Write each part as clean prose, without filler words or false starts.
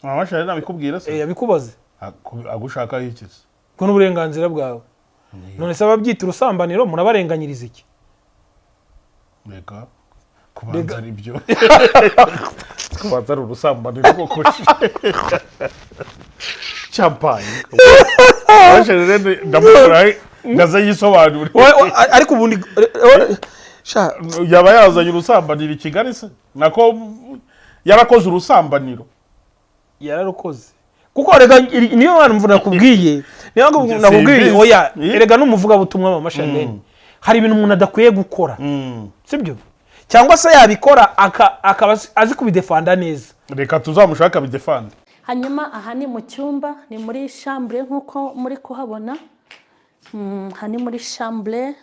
Mama Charlene nabikubwira se? Yabikubaze. Agushakaho iki se? Ubwo ni uburenganzira bwawe. None se ababyita urusambaniro murabarenganyiriza iki? Reka, kubanza ari byo, kubanza ari urusambaniro koko. Champagne, Mama Charlene ndamukora ndaza yisobanure. Ariko ubundi sha. Yaba yazanye urusambaniro i Kigali se? Nako yarakoze urusambaniro. Yararukoze, kuko rega niyo mpamvu nakubwiye, niyo mpamvu Njye nakubwiye. simbizi. Oya. Eh? Erega n'umuvugabutumwa Mama Charlene, hari ibintu umuntu adakwiye gukora, sibyo? Cyangwa se yabikora akaba azi kubidefanda neza. Reka tuzamushaka bidefande. Hanyuma aha ni mu cyumba, ni muri chambre nk'uko muri kuhabona. Aha ni muri chambre,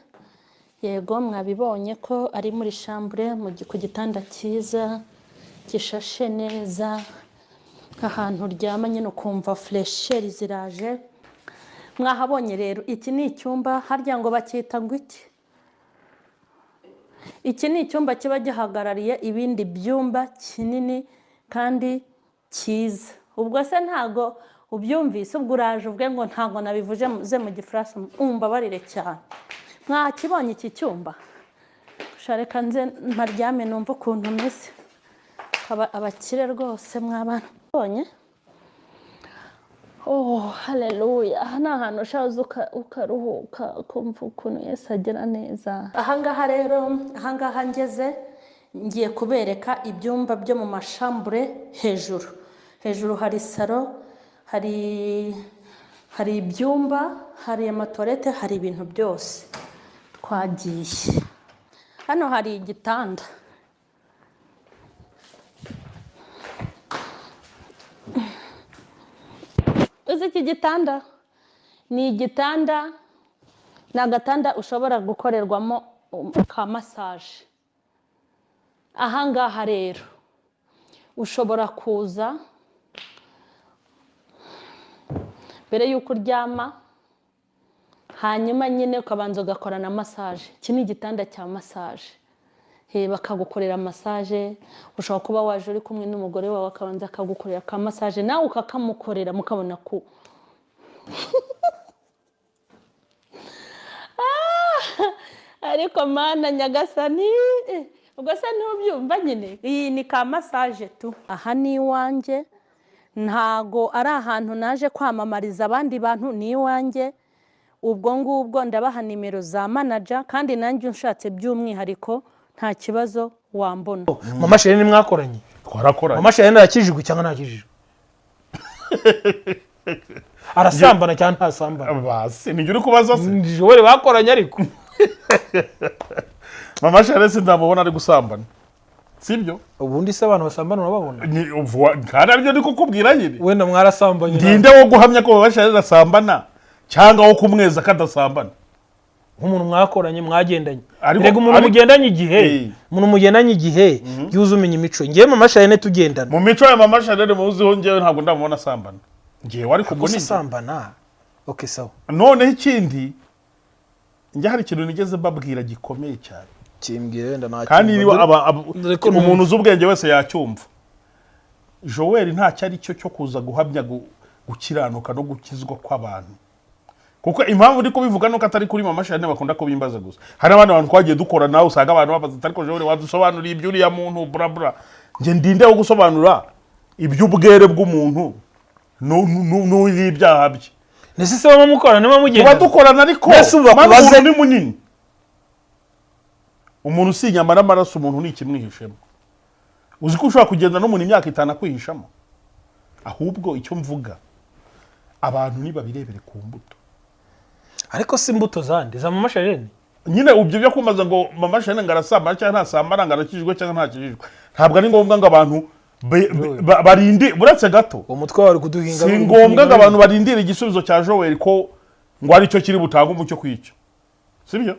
yego, mwabibonye ko ari muri chambre, ku gitanda cyiza gishashe neza, ahantu uryama nyine ukumva fraîcheur ziraje. Mwahabonye rero, iki ni icyumba, harya ngo bacyita ngo iki? Iki ni icyumba kiba gihagarariye ibindi byumba, kinini kandi cyiza. Ubwo se ntago ubyumvise? Ubwo uraje ubwe ngo ntago nabivuze mu Gifaransa, umbabarire cyane. Mwakibonye iki cyumba? Reka nze mparyame numve ukuntu meze. Abakire rwose mwabana bonye. Oh, haleluya! Aha ni ahantu ushaza ukaruhuka, ukumva ukuntu Yesu agira neza. Ahangaha rero, ahangaha ngeze, ngiye kubereka ibyumba byo mu ma chambre hejuru. Hejuru hari salon, hari ibyumba, hari ama toilette, hari ibintu byose. Twagiye. Hano hari igitanda. Uzi iki gitanda? Ni igitanda, ni agatanda ushobora gukorerwamo ka massage. Ahangaha rero ushobora kuza mbere y'uko uryama, hanyuma nyine ukabanza ugakora na massage. Iki ni igitanda cya massage. Bakagukorera massage. Ushobora kuba waje uri kumwe n'umugore wawe, akabanza akagukorera ka massage, nawe ukakamukorera, mukabona ku ariko Mana nyagasani, ubwo se ntubyumva nyine? Iyi ni ka massage tu. Aha ni iwanjye, ntago ari ahantu naje kwamamariza abandi bantu, ni iwanjye. Ubwo ngubwo ndabaha nimero za manager, kandi nanjye unshatse by'umwihariko nta kibazo wambona. Mama Charlene mwakoranye? Twarakoranye. Mama Charlene arakijijwe cyangwa ntakijijwe? Arasambana cyangwa ntasambana? Basi nijya uri kubaza se? Joel bakoranye ariko. Mama Charlene sindamubona ari gusambana, sibyo? Ubundi se abantu basambana urababona? Kandi aribyo ndi kukubwira nyine. Wenda mwarasambanye. Ndinde wo guhamya ko Mama Charlene asambana cyangwa wo kumweza ko adasambana? Nk'umuntu mwakoranye, mwagendanye. Ariko Erega umuntu mugendanye igihe, umuntu mugendanye igihe byuze umenya imico. Ngewe Mama Charlene tugendana, Mu mico ya Mama Charlene muziho, njyewe ntabwo ndamubona asambana njyewe, ariko ubwo gusa ni njye. Asambana, okay, sawa. Noneho ikindi, njye hari ikintu nigeze mbabwira gikomeye cyane. Kimbwire, wenda nta. Kandi niba Dore ko umuntu numva. uzi ubwenge wese yacyumva, Joel ntacyo ari cyo cyo kuza guhamya gukiranuka no gukizwa kw'abantu, kuko impamvu ndi kubivuga nuko atari kuri Mama Charlene bakunda kubimbaza gusa, hari n'abandi bantu twagiye dukora nawe usanga abantu babaza ati: "Ariko Joel, wadusobanuriye iby'uriya muntu?" Bla bla. Njye ndinde wo gusobanura iby'ubwere bw'umuntu n'ibyaha bye? Ndetse se baba mukorana, niba Tuba mugendana? dukorana, ariko Mbese ubu mani, bakubaze umuntu ni munini, umuntu si inyama n'amaraso, umuntu ni ikimwihishemo. Uzi ko ushobora kugenda n'umuntu imyaka 5 akwihishamo? Ahubwo icyo mvuga, abantu nibabirebere ku mbuto. Ariko si imbuto zande? Za Mama Charlene? Nyine ibyo byo kumaza ngo Mama Charlene ngo arasambana cyangwa ntasambana, ngo arakijijwe cyangwa ntakijijwe, ntabwo ari ngombwa ngo abantu barinde, uretse gato. Uwo mutwe wawe uri kuduhinga. Si ngombwa ngo abantu barindire igisubizo cya Joel ko ngo aricyo kiri butange umucyo ku icyo, sibyo?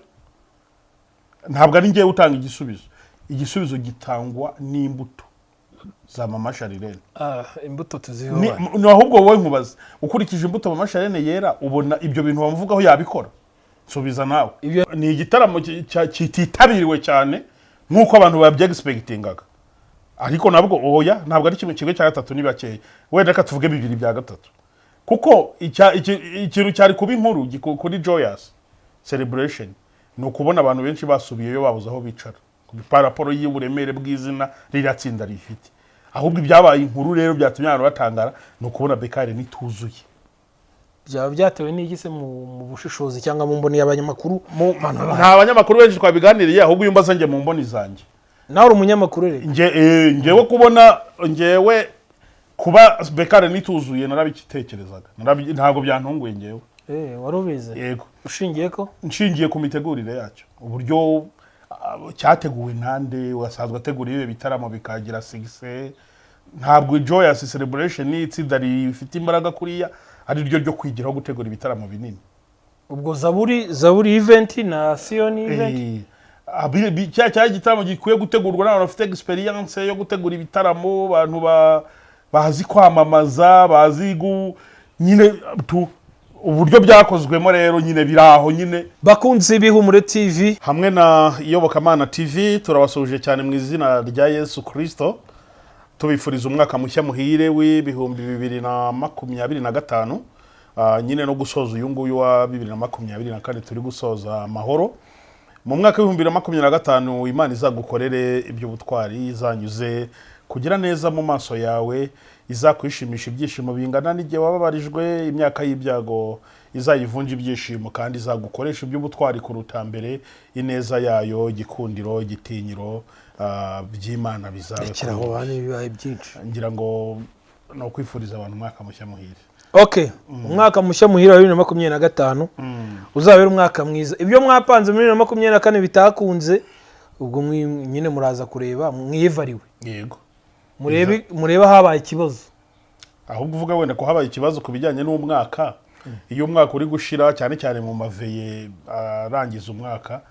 Ntabwo ari ngewe utanga igisubizo. Igisubizo gitangwa n'imbuto za Mama Charlene. Ah, imbuto tuziho. Ni ahubwo wowe nkubaza, ukurikije imbuto Mama Charlene yera, ubona ibyo bintu bamuvugaho yabikora? Nsubiza nawe. Ni igitaramo kititabiriwe cyane nk'uko abantu babyexpectingaga. Ariko nabwo oya, ntabwo ari kimwe, kimwe cya gatatu ni bakeya. Wenda reka tuvuge bibiri bya gatatu, kuko ikintu cyari kuba inkuru kuri Joyous Celebration ni ukubona abantu benshi basubiyeyo babuze aho bicara par rapport y'uburemere bw'izina ririya tsinda rifite. Ahubwo ibyabaye inkuru rero byatumye abantu batangara ni ukubona BK Arena ituzuye. Byaba byatewe n'iki se mu bushishozi cyangwa mu mboni y'abanyamakuru? Nta banyamakuru benshi twabiganiriye, ahubwo iyo mbaza njye mu mboni zanjye. Nawe uri umunyamakuru rero. Ngewe kubona, ngewe kuba BK Arena ituzuye narabitekerezaga. Ntabwo byantunguye ngewe. Wari ubizi? Yego. Ushingiye ko? Nshingiye ku mitegurire yacyo, uburyo cyateguwe nande wasanzwe ategura ibi bitaramo bikagira succès. Ntabwo Joyous Celebration ni itsinda rifite imbaraga kuriya ari ryo ryo kwigiraho gutegura ibitaramo binini. Ubwo Zaburi event na Siyoni event. Cya gitaramo gikwiye gutegurwa n'abantu bafite experience yo gutegura ibitaramo, abantu bazi kwamamaza, bazi nyine tu uburyo byakozwemo rero nyine biraho nyine. Bakunzi b'Ihumure TV hamwe na Iyobokamana TV, turabasuhuje cyane mu izina rya Yesu Kirisito, tubifuriza umwaka mushya muhire w'2025, nyine no gusoza uyu nguyu wa 2024 turi gusoza amahoro. Mu mwaka w'2025 Imana izagukorere iby'ubutwari, izanyuze kugira neza mu maso yawe, izakwishimisha ibyishimo bingana n'igihe wababarijwe, imyaka y'ibyago izayivunja ibyishimo, kandi izagukoresha iby'ubutwari kuruta mbere. Ineza yayo, igikundiro, igitinyiro by'Imana bizabe Rekera aho kuri wowe. bane bibaye byinshi. Ngira ngo ni ukwifuriza abantu umwaka mushya muhire. Okay, umwaka mushya muhire wa 2025 uzabera umwaka mwiza. Ibyo mwapanze muri 2024 bitakunze, ubwo nyine muraza kureba mwiyevariwe. Yego. Murebe ahabaye ikibazo. Ahubwo uvuga wenda ko habaye ikibazo ku bijyanye n'umwaka. Iyo umwaka uri gushira, cyane cyane mu maveillées arangiza umwaka,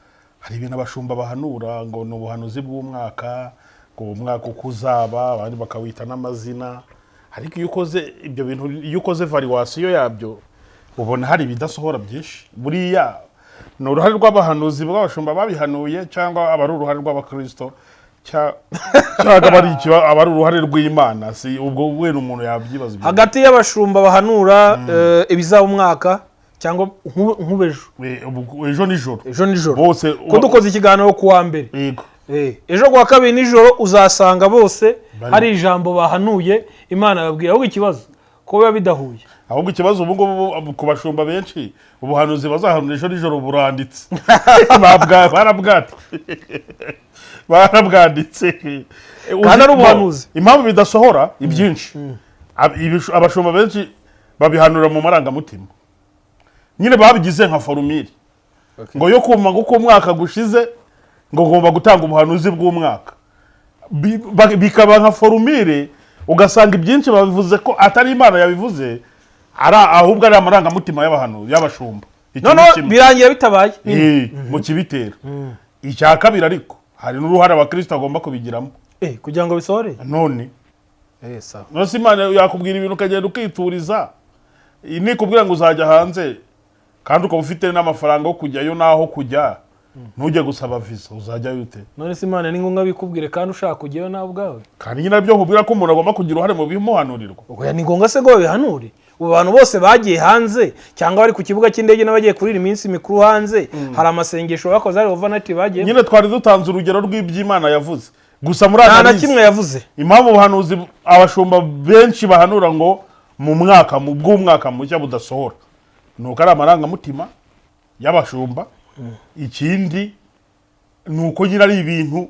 hari ibintu abashumba bahanura ngo ni ubuhanuzi bw'umwaka, ngo umwaka uko uzaba, abandi bakawita n'amazina. Ariko iyo ukoze ibyo bintu, iyo ukoze évaluation yabyo, ubona hari ibidasohora byinshi. Buriya ni uruhare rw'abahanuzi bw'abashumba babihanuye, cyangwa aba ari uruhare rw'abakristo, cyangwa aba ari uruhare rw'Imana? Si ubwo wenda umuntu yabyibaza ibyo. Hagati y'abashumba bahanura ibizaba umwaka cyangwa nk'ubejo. Ejo nijoro. Ejo nijoro. Bose. Ko dukoze ikiganiro ku wa mbere, Yego. Ejo ku wa kabiri nijoro uzasanga bose hari ijambo bahanuye Imana babwira. Ahubwo ikibazo ko biba bidahuye. Ahubwo ikibazo ubu ngubu ku bashumba benshi, ubuhanuzi bazahanura ejo nijoro buranditse. Barabwanditse. Kandi ari ubuhanuzi. Impamvu bidasohora ibyinshi, abashumba benshi babihanura mu marangamutima nyine, babigize nka formule ngo yo kuma ngo uko umwaka gushize ngo ngomba gutanga ubuhanuzi bw'umwaka. Bikaba nka formule, ugasanga ibyinshi babivuze ko atari Imana yabivuze, ari ahubwo ari amarangamutima y'abahanuzi, y'abashumba. Icyo ni Noneho kimwe. birangira bitabaye. Mu kibitera. Icya kabiri ariko, hari n'uruhare abakristo bagomba kubigiramo. Kugira ngo bisohore. None Sawa. none se Imana yakubwira ibintu ukagenda ukituriza? Nikubwira ngo uzajya hanze kandi ukaba ufite n'amafaranga yo kujyayo n'aho kujya, ntujye gusaba visa, uzajyayo ute? None se Imana ni ngombwa bikubwire kandi ushaka kujyayo nawe ubwawe? Kandi nyine nabyo nkubwira ko umuntu agomba kugira uruhare mu bimuhanurirwa. Oya, ni ngombwa se ngo babihanure? Ubu abantu bose bagiye hanze cyangwa bari ku kibuga cy'indege n'abagiye kurira iminsi mikuru hanze, hari amasengesho bakoze, hari overnight bagiye? Nyine twari dutanze urugero rw'iby'Imana yavuze gusa muri Nta na analyse. kimwe yavuze. Impamvu ubuhanuzi abashumba benshi bahanura ngo mu mwaka mu bw'umwaka mushya budasohora ni uko ari amarangamutima y'abashumba. Ikindi ni uko nyine ari ibintu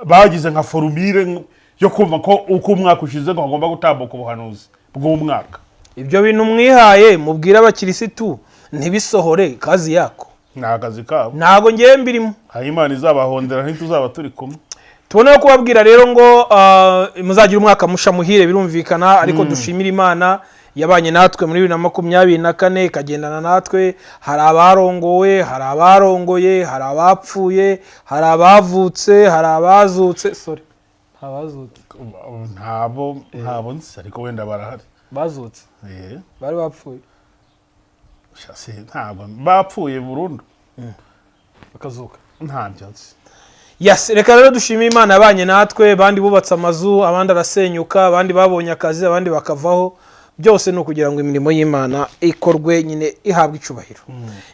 bagize nka formule yo kumva ko uko umwaka ushize ngo hagomba gutambuka ubuhanuzi bw'umwaka. Ibyo bintu mwihaye mubwire abakirisitu ntibisohore, kazi yako. Ni akazi kabo. Ntabwo ngewe mbirimo. Aho Imana izabahondera ntituzaba turi kumwe. Tubone ko kubabwira rero ngo muzagira umwaka musha muhire, birumvikana. Ariko dushimire Imana yabanye natwe muri 2024, ikagendana natwe. Hari abarongowe, hari abarongoye, hari abapfuye, hari abavutse, hari abazutse, sorry, nta bazutse. Ntabo nzi, ariko wenda barahari. Bazutse. Bari bapfuye. Sha, ntabwo bapfuye burundu. Bakazuka. Ntabyo nzi. Yes, reka rero dushimire Imana yabanye natwe. Abandi bubatse amazu, abandi arasenyuka, abandi babonye akazi, abandi bakavaho. Byose ni ukugira ngo imirimo y'Imana ikorwe nyine, ihabwe icubahiro.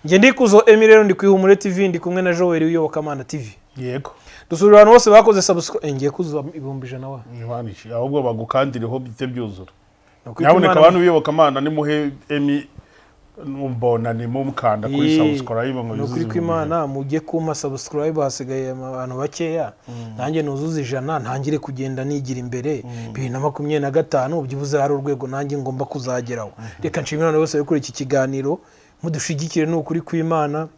Njye ndikuzo Emi rero, ndi ku Ihumure TV, ndi kumwe na Joel w'Iyobokamana TV. Yego. Dusura abantu bose bakoze subscribe. Ngiye kuzuza 100,000 wa. Imana ahubwo bagukandireho bite byuzura. Ni ukuri Nyabuneka, Imana- abantu biyobokamana, nimuhe Emi mbona nimumukanda kuri subscribe ngo Ni yuzuze ukuri 100,000. kw'Imana, mujye kumpa subscribe, hasigaye abantu bakeya, nanjye nuzuze 100, ntangire kugenda nigira imbere. 2025 byibuze hari urwego nanjye ngomba kuzageraho. Reka nshimire abantu bose bari kuri iki kiganiro, mudushigikire. Ni ukuri kw'Imana,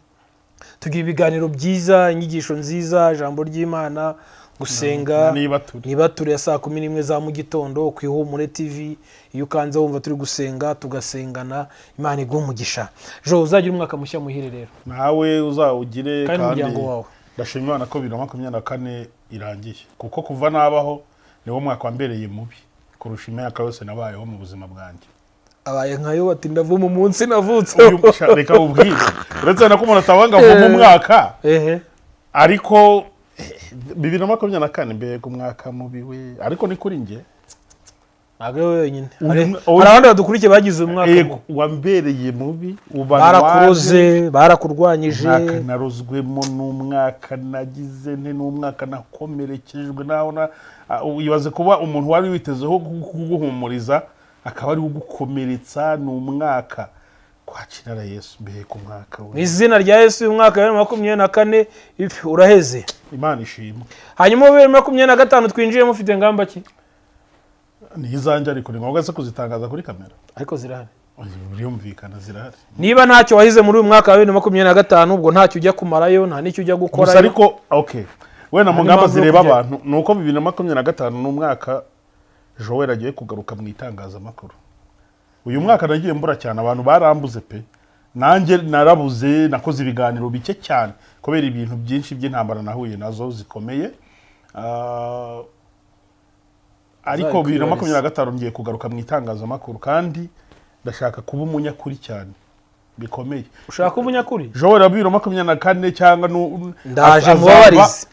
tugira ibiganiro byiza, inyigisho nziza, ijambo ry'Imana, gusenga. Niba turi Niba turi ya saa 11 za mu gitondo ku Ihumure TV, iyo ukanze wumva turi gusenga, tugasengana. Imana iguha umugisha. Jo, uzagira umwaka mushya muhire rero. Nawe uzawugire. Kandi n'umuryango wawe. Ndashima Imana ko 2024 irangiye, kuko kuva nabaho niwo mwaka wambereye mubi kurusha imyaka yose nabayeho mu buzima bwanjye. Abaye nkayo bati ndavuma umunsi navutse. Reka ubwire, uretse na ko umuntu atabanga avuma umwaka, Ehe. ariko 2024 mbega umwaka mubi we! Ariko ni kuri njye. Ntabwo ari wowe wenyine, hari abandi badukurikiye bagize uyu mwaka Yego, mubi. wambereye mubi uba. Barakuroze, barakurwanyije. Umwaka narozwemo n'umwaka nagize nte n'umwaka nakomerekejwe naho na ibaze kuba umuntu wari witezeho kuguhumuriza akaba ari ugukomeretsa. Ni umwaka kwakirara Yesu, mbega umwaka Mu we! izina rya Yesu, uyu mwaka wa 2024 uraheze. Imana ishimwe. Hanyuma 2025 twinjiyemo, ufite ngamba ki? Ni izanjye, ariko ni ngombwa se kuzitangaza kuri kamera? Ariko zirahari. Birumvikana, zirahari. Niba ntacyo wahize muri uyu mwaka wa 2025, ubwo ntacyo ujya kumarayo, nta n'icyo ujya Gusa gukorayo. ariko okay, wenda mu Nta ngamba n'impamvu yo zireba kujya- abantu ni uko 2025 ni umwaka Joel agiye kugaruka mu itangazamakuru. Uyu mwaka nagiye mbura cyane, abantu barambuze pe, nanjye narabuze, nakoze ibiganiro bike cyane kubera ibintu byinshi by'intambara nahuye nazo zikomeye. Ariko 2025 ngiye kugaruka mu itangazamakuru, kandi ndashaka kuba umunyakuri cyane bikomeye. Ushaka umunyakuri? Joel wa 2024 cyangwa Ndaje azaba mubabarize.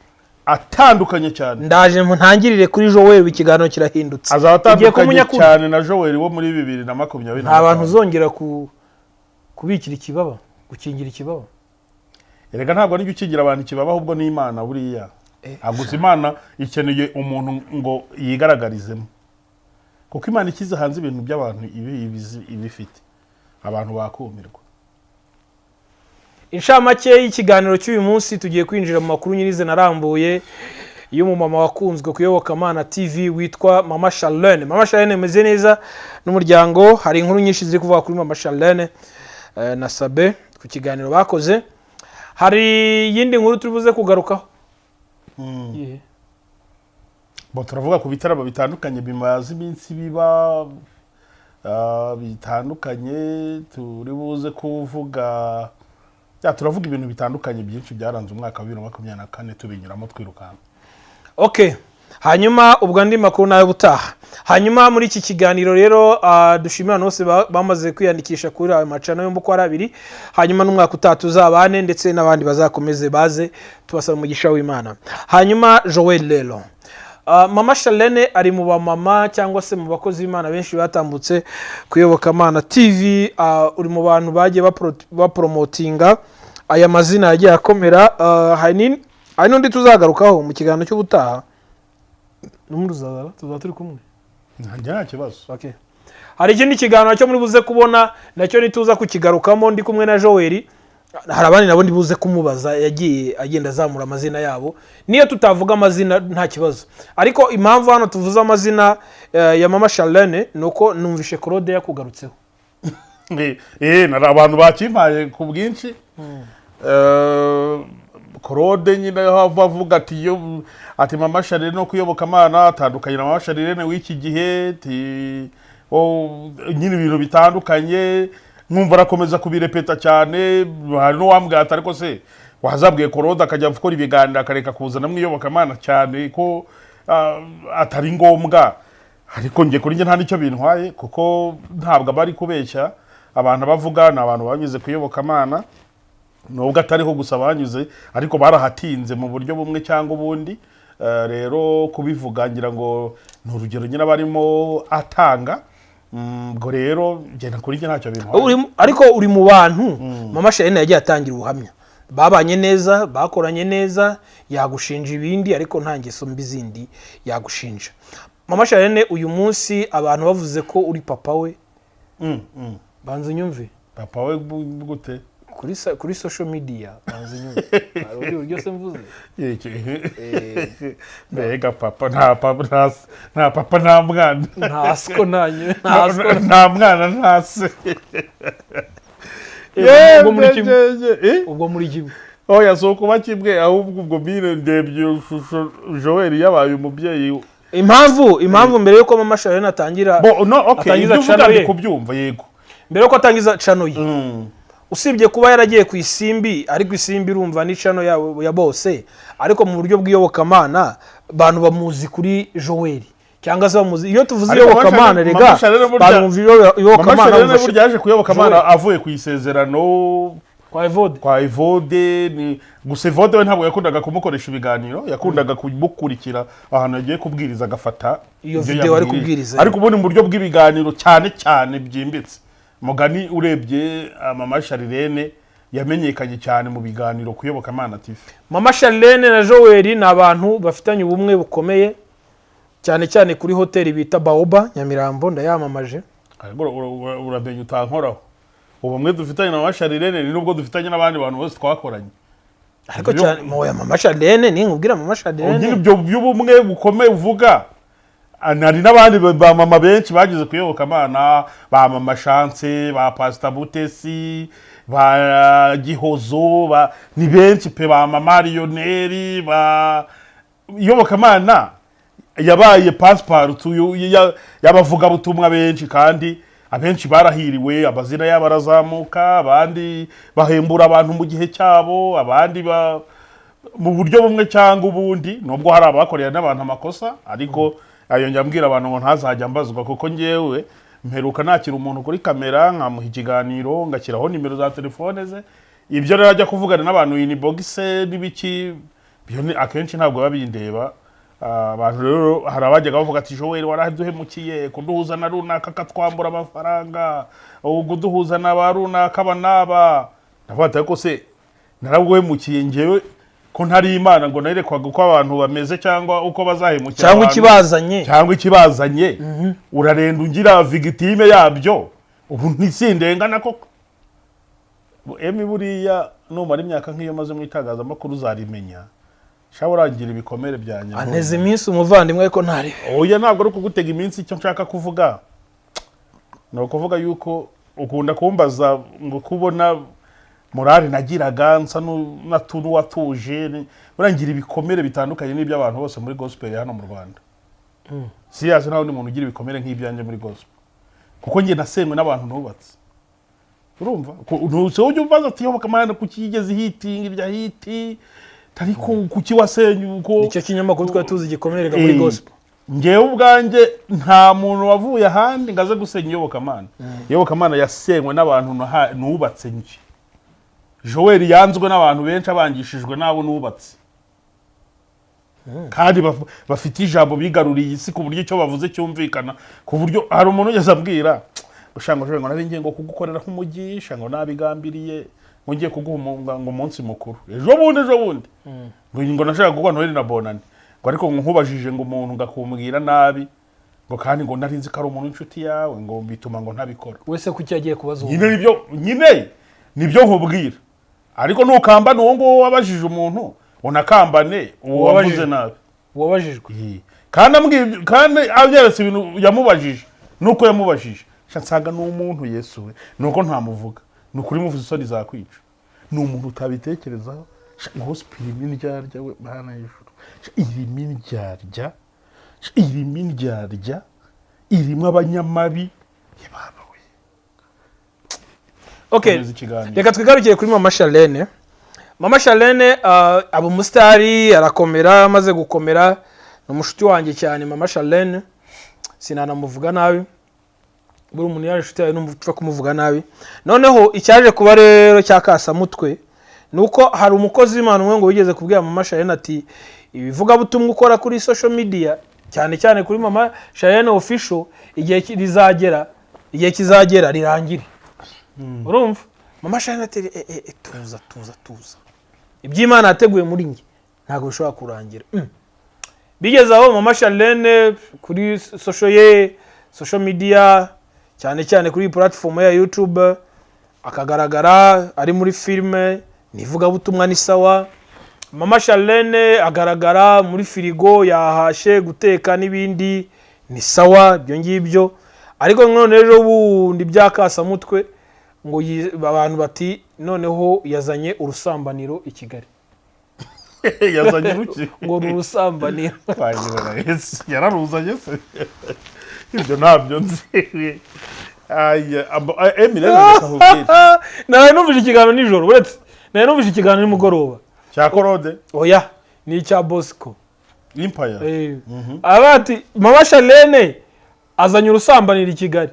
atandukanye cyane. Ndaje ntangirire kuri Joel, ikiganiro kirahindutse. Azaba Ugiye kuba atandukanye umunyakuri. cyane na Joel wo muri bibiri na makumyabiri na Nta bantu gatanu. uzongera kubikira ikibaba, gukingira ikibaba. Erega ntabwo aribyo ukingira abantu ikibaba, ahubwo ni Imana buriya. Gusa Imana ikeneye umuntu ngo yigaragarizemo, kuko Imana ikize hanze ibintu by'abantu ibifite abantu bakumirwa. Inshamake y'ikiganiro cy'uyu munsi: tugiye kwinjira mu makuru nyirizina arambuye y'umumama wakunzwe ku Iyobokamana TV witwa Mama Charlene. Mama Charlene ameze neza n'umuryango. Hari inkuru nyinshi ziri kuvuga kuri Mama Charlene na Sabe ku kiganiro bakoze. Hari iyindi nkuru turi buze kugarukaho. Iyihe? Bo turavuga ku bitaramo bitandukanye bimaze iminsi biba bitandukanye. Turi buze kuvuga ya, turavuga ibintu bitandukanye byinshi byaranze umwaka wa 2024, tubinyuramo twirukanka. Okay, hanyuma ubwo andi makuru nayo ubutaha. Hanyuma muri iki kiganiro rero, dushimira abantu bose bamaze kwiyandikisha kuri ayo macano yombi uko ari abiri. Hanyuma n'umwaka utaha tuzabane, ndetse n'abandi bazakomeze baze, tubasaba umugisha w'Imana. Hanyuma Joel rero, Mama Charlene ari mu bamama cyangwa se mu bakozi b'Imana benshi batambutse ku Iyobokamana TV. Uri mu bantu bagiye baporomotinga aya mazina yagiye akomera. Hari n'undi tuzagarukaho mu kiganiro cy'ubutaha, n'ubundi uzaza tuzaba turi kumwe. Ntanjye nta kibazo. Okay. Hari ikindi kiganiro cyo muri buze kubona, nacyo nituza kukigarukamo ndi kumwe na Joel. Hari abandi nabo ndi buze kumubaza yagiye agenda azamura amazina yabo. Niyo tutavuga amazina nta kibazo, ariko impamvu hano tuvuze amazina ya Mama Charlene ni uko numvishe Claude yakugarutseho. Abantu bakimpaye ku bwinshi. Claude nyine aho avuga ati iyo ati Mama Charlene no kuyoboka Imana atandukanye na Mama Charlene w'iki gihe, ati nyine ibintu bitandukanye, nkumva arakomeza kubirepeta cyane. Hari n'uwambwira ati ariko se wazabwiye Claude akajya gukora ibiganiro akareka kuzana mu iyobokamana cyane ko atari ngombwa? Ariko njye kuri njye nta n'icyo bintwaye, kuko ntabwo aba ari kubeshya abantu bavuga, ni abantu banyuze ku iyobokamana. Nubwo atariho gusa banyuze, ariko barahatinze mu buryo bumwe cyangwa ubundi. Rero kubivuga ngira ngo ni urugero nyine barimo atanga. Ubwo rero ngenda kuri njye ntacyo bintwaye. Ariko uri mu bantu Mama Charlene yagiye atangira ubuhamya, babanye neza, bakoranye neza. Yagushinja ibindi, ariko nta ngeso mbi zindi yagushinja. Mama Charlene, uyu munsi abantu bavuze ko uri papa we. Banza unyumve. Papa we gute? Kuri social media, banza unyumve, hari ubundi buryo se mvuze? Mbega papa, nta papa, nta papa, nta mwana. Nta siko, nta siko. Nta mwana, nta se. Ubwo muri kimwe. Eh? Ubwo muri kimwe. Oya, si ukuba kimwe, ahubwo ubwo mbine ndebye iyo shusho, Joel yabaye umubyeyi. Impamvu mbere yuko Mama Charlene atangira Bo no, okay. atangiza Ibyo uvuga channel ndi ye. kubyumva, yego. Mbere yuko atangiza channel ye, usibye kuba yaragiye ku Isimbi, ariko Isimbi irumva ni channel ya bose, ariko mu buryo bw'iyobokamana abantu bamuzi kuri Joel, cyangwa se bamuzi iyo tuvuze Ariko iyobokamana, Mama rega Charlene abantu bumva Mama iyobokamana Charlene bumva burya yaje kuyoboka Imana avuye ku isezerano kwa Evode. Kwa Evode. Ni gusa Evode we ntabwo yakundaga kumukoresha ibiganiro, yakundaga kumukurikira ahantu yagiye kubwiriza, agafata Iyo ibyo video ari yabwirije. kubwiriza. Ariko ubundi mu buryo bw'ibiganiro cyane cyane byimbitse, mugani urebye, Mama Charlene yamenyekanye cyane mu biganiro ku Iyobokamana TV. Mama Charlene na Joel ni abantu bafitanye ubumwe bukomeye cyane cyane kuri hoteli bita Baoba Nyamirambo, ndayamamaje. Ariko uramenya utankoraho. Ubumwe dufitanye na Mama Charlene ni nubwo dufitanye n'abandi bantu bose twakoranye. Ariko cyane moya Mama Charlene, ni nkubwira Mama Nyine Charlene. Ibyo by'ubumwe bukomeye uvuga, hari n'abandi ba mama benshi bagize kuyoboka Imana, ba Mama Chance, ba Pasita Butesi, ba Gihozo, ni benshi pe, ba Mama Lionel. Ba iyobokamana yabaye pasiparutu y'abavugabutumwa benshi, kandi abenshi barahiriwe, amazina yabo arazamuka, abandi bahembura abantu mu gihe cyabo, abandi mu buryo bumwe cyangwa ubundi, nubwo hari abakorera n'abantu amakosa. Ariko ayo njya mbwira abantu ngo ntazajya mbazwa, kuko ngewe mperuka nakira umuntu kuri kamera, nkamuha ikiganiro, ngashyiraho nimero za telefone ze. Ibyo rero ajya kuvugana n'abantu inbox n'ibiki, ibyo akenshi ntabwo biba bindeba. Abantu rero hari abajyaga bavuga ati: "Joel waraduhemukiye kuduhuza na runaka akatwambura amafaranga, ubwo uduhuza na ba runaka aba n'aba." Ndavuga ati: "Ariko se naraguhemukiye ngewe ko ntari Imana ngo nerekwaga uko abantu bameze cyangwa uko bazahemukira Cyangwa abantu, ikibazanye. Cyangwa ikibazanye, urarenda ungira victime yabyo. Ubu ntisindengana koko?" Emi, buriya numara imyaka nk'iyo maze mu itangazamakuru uzarimenya, shaba urangira ibikomere byanjye. Anteze iminsi umuvandimwe, ariko ntarebe. Oya, ntabwo ari ukugutega iminsi. Icyo nshaka kuvuga ni ukuvuga yuko ukunda kumbaza ngo kubona morale nagiraga nsa n'uwatuje. Buriya ngira ibikomere bitandukanye n'iby'abantu bose muri gospel hano mu Rwanda. Siyazi, nta wundi muntu ugira ibikomere nk'ibyanjye muri gospel, kuko njye nasenywe n'abantu nubatse. Urumva, ntuse ujya umbaza ati: "Iyobokamana kuki yigeze hitinga irya hit, ariko kuki wasenye uko?" Nicyo kinyamakuru twari tuzi gikomerera muri gospel. Njyewe ubwanjye nta muntu wavuye ahandi ngo aze gusenya iyobokamana. Iyobokamana yasenywe n'abantu nubatse. Njye Joel yanzwe n'abantu benshi, abangishijwe n'abo nubatse, kandi bafite ijambo, bigaruriye isi ku buryo icyo bavuze cyumvikana, ku buryo hari umuntu ugeze ambwira ngo: "Shango Joel, ngo nari ngiye ngo kugukorera nk'umugisha, ngo nabigambiriye, ngo ngiye kuguha ngo umunsi mukuru ejo bundi, ejo bundi, ngo nashaka kuguha Noheli na Bonani, ngo ariko ngo nkubajije ngo umuntu ngakumbwira nabi, ngo kandi ngo nari nzi ko ari umuntu w'inshuti yawe, ngo bituma ngo ntabikora." Wese kuki yagiye kubaza uwo? Nyine nibyo nkubwira, ariko ntukambane uwo nguwo wabajije umuntu, unakambane uwo Uwabajije. wavuze nabi. Uwabajijwe. Iyi. Kandi ambwiye kandi abyeretse ibintu yamubajije nuko yamubajije. Sha nsanga ni umuntu, Yesu we, nuko ntamuvuga, ni ukuri muvuze isoni zakwica, ni umuntu utabitekerezaho. Sha, gospel irimo indyarya we, Mana y'ijuru. Sha, irimo indyarya. Sha, irimo indyarya, irimo abanyamabi. Ye baba we. Okay. Komeza ikiganiro. Reka twigarukire kuri Mama Charlene. Mama Charlene aba umusitari, arakomera. Amaze gukomera, ni umushuti wanjye cyane Mama Charlene, sinanamuvuga nabi. Buri umuntu yaje inshuti yawe numva upfa kumuvuga nabi. Noneho icyaje kuba rero cya kasamutwe Ni uko hari umukozi w'Imana umwe ngo wigeze kubwira Mama Charlene ati ibivugabutumwa ukora kuri social media, cyane cyane kuri Mama Charlene Official, igihe rizagera, igihe kizagera rirangire. Urumva Mama Charlene ati tuza, tuza, tuza, iby'Imana yateguye muri njye ntabwo bishobora kurangira. Bigeze aho Mama Charlene kuri social ye, social media, cyane cyane kuri platform ya YouTube, akagaragara ari muri filime n'ivugabutumwa, ni sawa. Mama Charlene agaragara muri firigo yahashe guteka n'ibindi, ni sawa ibyo ngibyo. Ariko none ejo bundi byakasamutwe ngo abantu bati noneho yazanye urusambaniro i Kigali. Yazanye uruki? Ngo ni urusambaniro. Twagira Yesu, yararuzanye se? Ibyo ntabyo nzi. Aya, Emile, reka nkubwire. Nari numvise ikiganiro nijoro, uretse nari numvise ikiganiro nimugoroba. Cya Korode? Oya, ni icya Bosco. Empire. Aba ati Mama Charlene azanye urusambaniro i Kigali.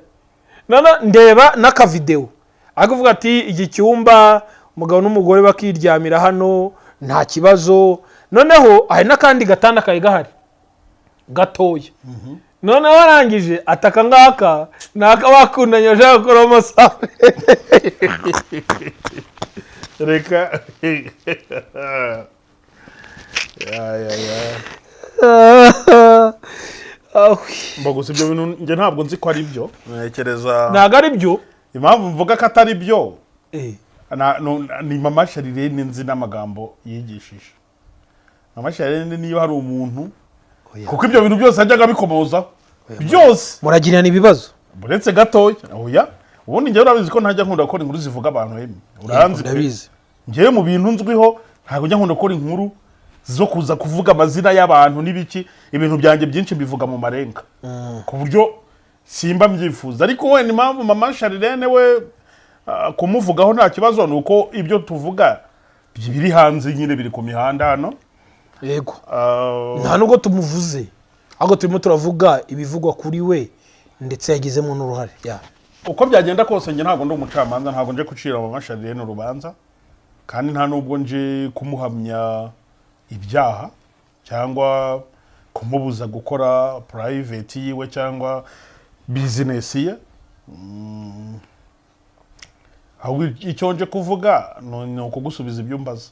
None ndeba n'akavidewo ari kuvuga ati iki cyumba umugabo n'umugore bakiryamira hano nta kibazo. Noneho hari n'akandi gatanda kari gahari gatoya. Noneho arangije ataka ngaka ni ak'abakundanye bashaka gukora amasaha. Reka ya ya ya. Mba gusa ibyo bintu njye ntabwo nzi ko ari byo, ntekereza. Ntabwo ari byo. Impamvu mvuga ko atari byo, ni Mama Charlene nzi n'amagambo yigishije. Mama Charlene, niba hari umuntu, kuko ibyo bintu byose yajyaga abikomozaho byose. Muragirana ibibazo? Uretse gatoya, oya. Ubundi njyewe urabizi ko ntajya nkunda gukora inkuru zivuga abantu. Emi, uranzi pe. Ndabizi. Njyewe mu bintu nzwiho, ntabwo njya nkunda gukora inkuru zo kuza kuvuga amazina y'abantu n'ibiki. Ibintu byanjye byinshi mbivuga mu marenga, ku buryo simba mbyifuza. Ariko wenda impamvu Mama Charlene we kumuvugaho nta kibazo, ni uko ibyo tuvuga biri hanze nyine, biri ku mihanda hano. Nta nubwo tumuvuze, ahubwo turimo turavuga ibivugwa kuri we, ndetse yagizemo n'uruhare ya. Uko byagenda kose, njye ntabwo ndi umucamanza, ntabwo nje gucira Mama Charlene urubanza, kandi nta nubwo nje kumuhamya ibyaha cyangwa kumubuza gukora private yiwe cyangwa business ye. Ahubwo icyo nje kuvuga ni ukugusubiza ibyo umbaza.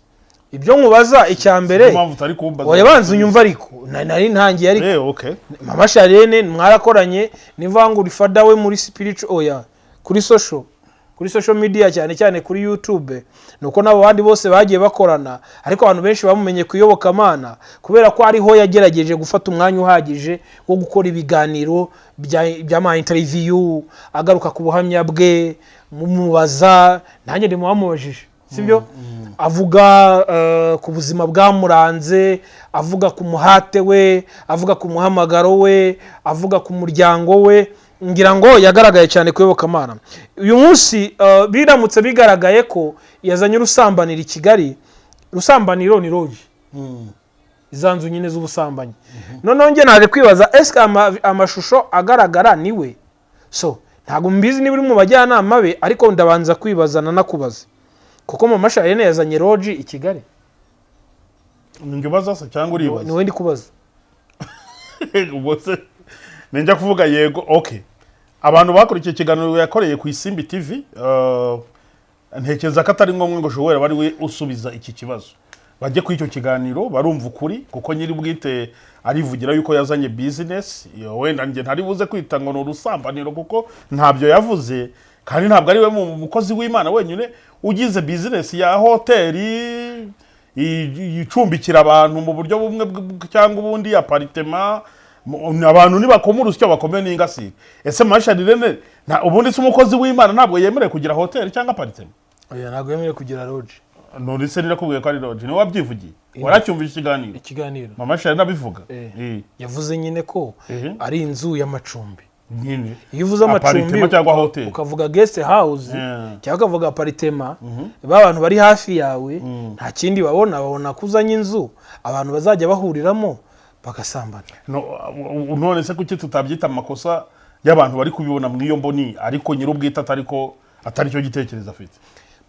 Ibyo nkubaza, icya mbere, Niyo mpamvu utari kumbaza. Oya, banza unyumva, ariko nari ntangiye ariko. Okay. Mama Charlene mwarakoranye, nivuga ngo uri father we muri spiritual, oya, kuri social media, cyane cyane kuri YouTube, nuko n'abo bandi bose bagiye bakorana, ariko abantu benshi bamumenye ku iyobokamana kubera ko ariho yagerageje gufata umwanya uhagije wo gukora ibiganiro by'ama interview, agaruka ku buhamya bwe, mumubaza, nanjye ndimo bamubajije, sibyo, avuga ku buzima bwamuranze, avuga ku muhate we, avuga ku muhamagaro we, avuga ku muryango we. Ngira ngo yagaragaye cyane ku iyobokamana. Uyu munsi biramutse bigaragaye ko yazanye urusambaniro i Kigali, urusambaniro ni lodge, za nzu nyine z'ubusambanyi. Noneho njye naje kwibaza, ese amashusho agaragara ni we? So ntabwo mbizi niba uri mu bajyanama be, ariko ndabanza kwibaza nanakubaza, kuko Mama Charlene yazanye lodge i Kigali. Njye ubaza se cyangwa uribaza? Ni wowe ndi kubaza. Ubwo se ninjya kuvuga yego? Okay, abantu bakurikiye ikiganiro yakoreye ku Isimbi TV, ntekereza ko atari ngombwa ngo ushobora bari we usubiza iki kibazo. Bajye kuri icyo kiganiro barumva ukuri, kuko nyiri bwite arivugira yuko yazanye business. Iyo wenda njye ntari buze kwita ngo ni urusambaniro, kuko ntabyo yavuze, kandi ntabwo ari we mukozi w'Imana wenyine ugize business ya hoteli icumbikira abantu mu buryo bumwe cyangwa ubundi, appartement. Abantu nibakoma urusyo bakome n'ingasire. Ese Mama Charlene ubundi se umukozi w'Imana ntabwo yemerewe kugira hoteli cyangwa appartement? Oya, ntabwo yemerewe kugira lodge. None se nirakubwiye ko ari lodge? Niwe wabyivugiye, waracyumvise ikiganiro? Ikiganiro. Mama Charlene abivuga. Yavuze nyine ko ari inzu y'amacumbi. Nyine. Iyo uvuze amacumbi, Appartement cyangwa hoteli. ukavuga guest house cyangwa ukavuga appartement, ba bantu bari hafi yawe nta kindi babona, babona ko uzanye inzu abantu bazajya bahuriramo bagasambana. No, none se kuki tutabyita amakosa y'abantu bari kubibona mu iyo mboni, ariko nyir'ubwite atari ko, atari cyo gitekerezo afite?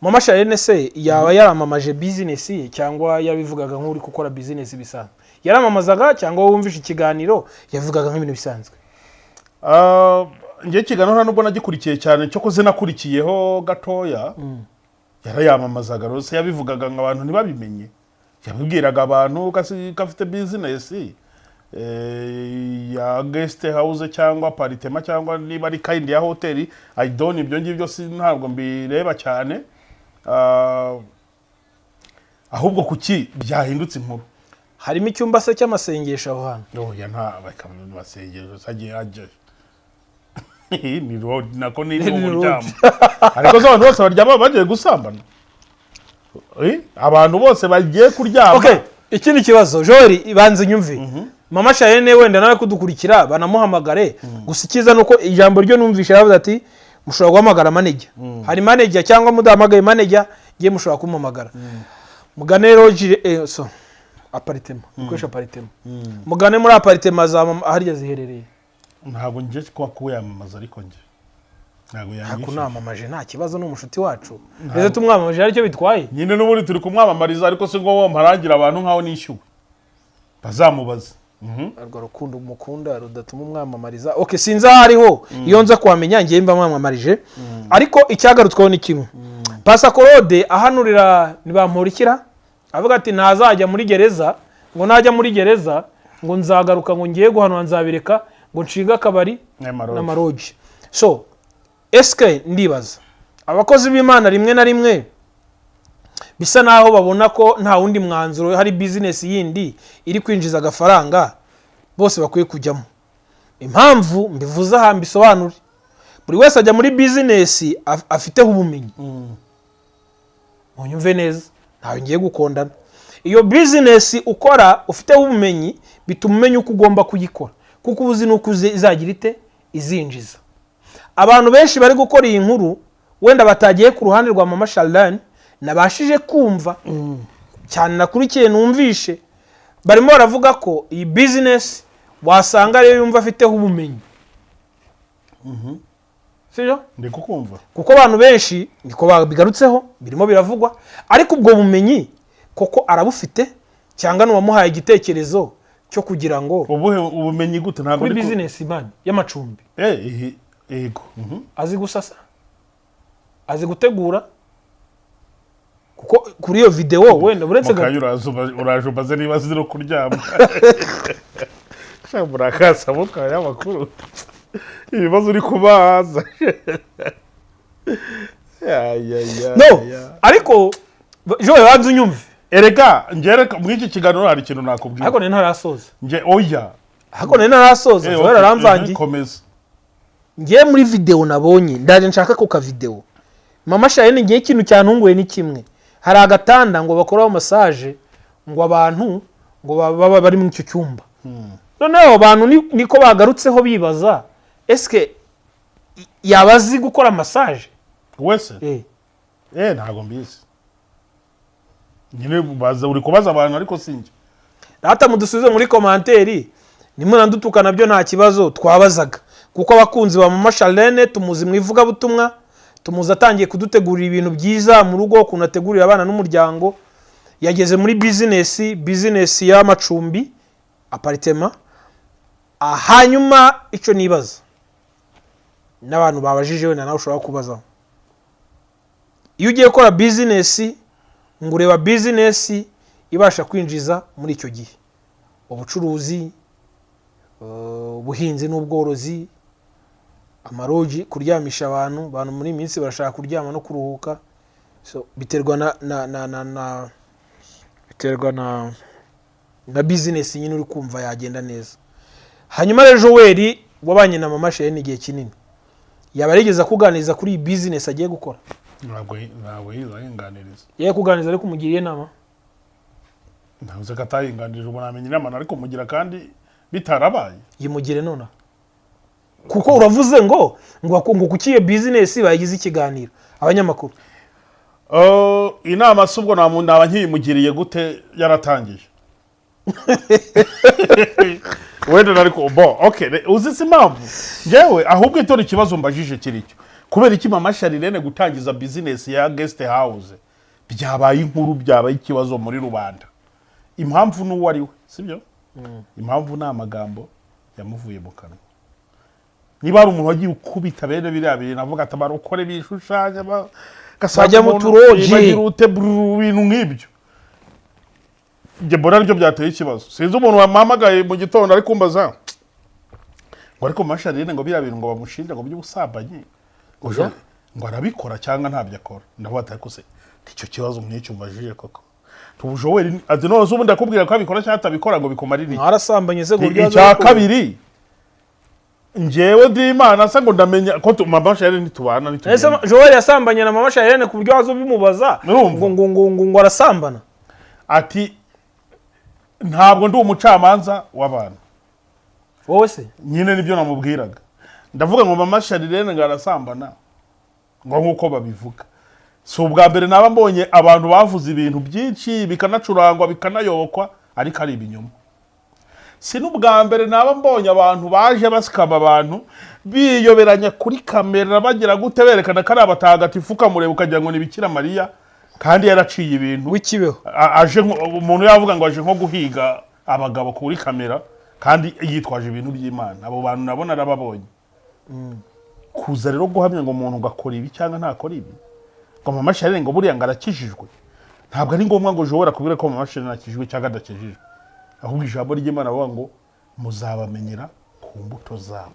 Mama Charlene se yaba yaramamaje business ye, cyangwa yabivugaga nk'uri gukora business bisanzwe? Yaramamazaga, cyangwa wumvishe ikiganiro yavugaga nk'ibintu bisanzwe? Ah, njye ikiganiro nta nubwo nagikurikiye cyane, cyo kuze nakurikiyeho gatoya. Yarayamamazaga rwose, yabivugaga ngo abantu ntibabimenye. Yabibwiraga abantu ko afite business ya guest house cyangwa apartment, cyangwa niba ari kind ya hoteli, I don't, ibyo ngibyo si ntabwo mbireba cyane. Ah, ahubwo kuki byahindutse inkuru? Harimo icyumba se cy'amasengesho aho hantu? Oya, nta bakamubasengero agiye ajyayo, ni road nako ni Ni road. uburyamo. Ariko se abantu bose baryama bagiye gusambana? Abantu bose bagiye kuryama? Okay, ikindi kibazo, Joel, ibanze unyumve. Mama Charlene wenda nawe kudukurikira banamuhamagare. Gusa icyiza ni uko ijambo ryo numvishe yavuze ati mushobora guhamagara manager, hari manager, cyangwa mudahamagaye manager ngiye mushobora kumuhamagara. Mugane lodge, so apartment, mukoresha apartment, mugane muri apartment za mama harya ziherereye. Ntabwo njye kuba kuyamamaza, ariko njye ntabwo yanyishyuye. Kunamamaje nta kibazo, ni umushuti wacu, ndetse tumwamamaje aricyo bitwaye. Nyine n'ubundi turi kumwamamariza, ariko si ngo mparangira abantu nkaho nishyuwe, bazamubaze. Urwo rukundo mukunda rudatuma umwamamariza. Okay, sinzi aho ariho, iyo nza kuhamenya ngiye mba mwamamarise. Ariko icyagarutsweho ni kimwe: Pasakorode ahanurira ntibamurikira, avuga ati ntazajya muri gereza, ngo najya muri gereza ngo nzagaruka, ngo ngiye guhanura nzabireka, ngo nshinge akabari n'amalodge. N'amalodge. So esike ndibaza, abakozi b'Imana rimwe na rimwe bisa naho babona ko nta wundi mwanzuro, hari business yindi iri kwinjiza agafaranga bose bakwiye kujyamo. Impamvu mbivuze aha, mbisobanure: buri wese ajya muri business afiteho ubumenyi. Munyumve neza, ntawe ngiye gukondana. Iyo business ukora ufiteho ubumenyi, bituma umenya uko ugomba kuyikora, kuko uba uzi n'uko izagira ite, izinjiza. Abantu benshi bari gukora iyi nkuru wenda batagiye ku ruhande rwa Mama Charlene, nabashije kumva cyane, nakurikiye, numvishe barimo baravuga ko iyi business wasanga ariyo yumva afiteho ubumenyi, sibyo? Ndi kukumva. Kuko abantu benshi niko babigarutseho, birimo biravugwa. Ariko ubwo bumenyi koko arabufite, cyangwa n'uwamuhaye igitekerezo cyo kugira ngo Ubuhe ubumenyi gute? Ntabwo kuri ndi business man y'amacumbi. Yego. Azi gusasa, azi gutegura, kuko kuri iyo videwo wenda uretse Mukanya uraje umbaze niba azi no kuryama. Sha, murakasa mutwaye amakuru, ibibazo uri kubaza. Ya, ya, ya, No. ya. Ariko Joel, banza unyumve. Erega njye reka muri iki kiganiro hari ikintu nakubwira. Ariko nari ntarasoza. Njye oya. Ariko nari ntarasoza. Joel Okay, aramvangiye. Komeza. Ngiye muri videwo nabonye, ndaje nshaka ku kavidewo Mama Charlene. Ngiye ikintu cyantunguye ni kimwe: hari agatanda ngo bakoraho massage, ngo abantu ngo baba bari muri icyo cyumba. Noneho abantu niko bagarutseho bibaza: esike yaba azi gukora massage? Wese? Ntabwo mbizi nyine, baza uri kubaza abantu, ariko sinjye. Rata mudusubize muri commentaire, nimurandutuka nabyo nta kibazo. Twabazaga kuko abakunzi ba Mama Charlene tumuzi mu ivugabutumwa, tumuzi atangiye kudutegurira ibintu byiza mu rugo, ukuntu ategurira abana n'umuryango. Yageze muri business, business y'amacumbi, apartment. Hanyuma icyo nibaza n'abantu babajije, wenda nawe ushobora kubazaho: iyo ugiye gukora business, ngo ureba business ibasha kwinjiza muri icyo gihe: ubucuruzi, ubuhinzi n'ubworozi, amalodge, kuryamisha abantu. Abantu muri iyi minsi barashaka kuryama no kuruhuka. So biterwa na biterwa na business nyine uri kumva yagenda neza. Hanyuma rero Joel wabanye na Mama Charlene igihe kinini, yaba yarigeze akuganiriza kuri iyi business agiye gukora? Ntabwo yize ayinganiriza. Yagiye kuganiriza, ariko umugiriye inama? Ntavuze ko atayinganirije, ubu namenya inama ariko mugira kandi bitarabaye. Yimugire nonaha, kuko uravuze ngo kuki iyo business bayigize ikiganiro abanyamakuru. Inama si ubwo naba nkiyimugiriye gute yaratangiye wenda? Ariko bo okay, uzi si impamvu njyewe ahubwo itora ikibazo mbajije kiri cyo Kubera iki Mama Charlene gutangiza business ya guest house byabaye inkuru, byabaye ikibazo muri rubanda? Impamvu n'uwo ari we, sibyo? Impamvu ni amagambo yamuvuye mu kanwa. Niba hari umuntu wagiye ukubita bene biriya bintu, avuga ati abarokore bishushanya gasanga Bajya mu umuntu- turoji. Bagira ute brrr, ibintu nk'ibyo. Njye mbona aribyo byateye ikibazo. Sinzi umuntu wampamagaye mu gitondo ari kumbaza ngo ariko Mama Charlene, ngo biriya bintu ngo bamushinja ngo by'ubusambanyi, ngo Oya. ngo arabikora cyangwa ntabyo akora. Ndavuga ati ariko se icyo kibazo nk'icyo mbajije koko, tubujoweri ati none se ubundi akubwira ko abikora cyangwa atabikora ngo bikumarire iki? Mwarasambanye se ku buryo Icya azabikora? kabiri, njyewe ndi Imana se ngo ndamenya ko Mama Charlene ntitubana, Ese ntitugenda? Joel yasambanye na Mama Charlene ku buryo waza ubimubaza Urumva? ngo arasambana? Ati ntabwo ndi umucamanza w'abantu. Wowe se? Nyine nibyo namubwiraga. Ndavuga ngo Mama Charlene ngo arasambana ngo nk'uko babivuga, si ubwa mbere naba mbonye abantu bavuze ibintu byinshi bikanacurangwa bikanayobokwa ariko ari ibinyoma. Si n'ubwa mbere naba mbonye abantu baje basikama abantu, biyoberanya kuri kamera, bagira gute, berekana ko ari abatagatifu, ukamureba ukagira ngo ni Bikira Mariya kandi yaraciye ibintu. W'ikibeho. Aje umuntu yavuga ngo aje nko guhiga abagabo kuri kamera kandi yitwaje ibintu by'Imana. Abo bantu nabo narababonye. Kuza rero guhamya ngo umuntu ngo akora ibi cyangwa ntakora ibi, ngo Mama Charlene ngo buriya ngo arakijijwe, ntabwo ari ngombwa ngo ushobora kubwira ko Mama Charlene akijijwe cyangwa adakijijwe. Ahubwo ijambo ry'Imana bavuga ngo muzabamenyera ku mbuto zabo.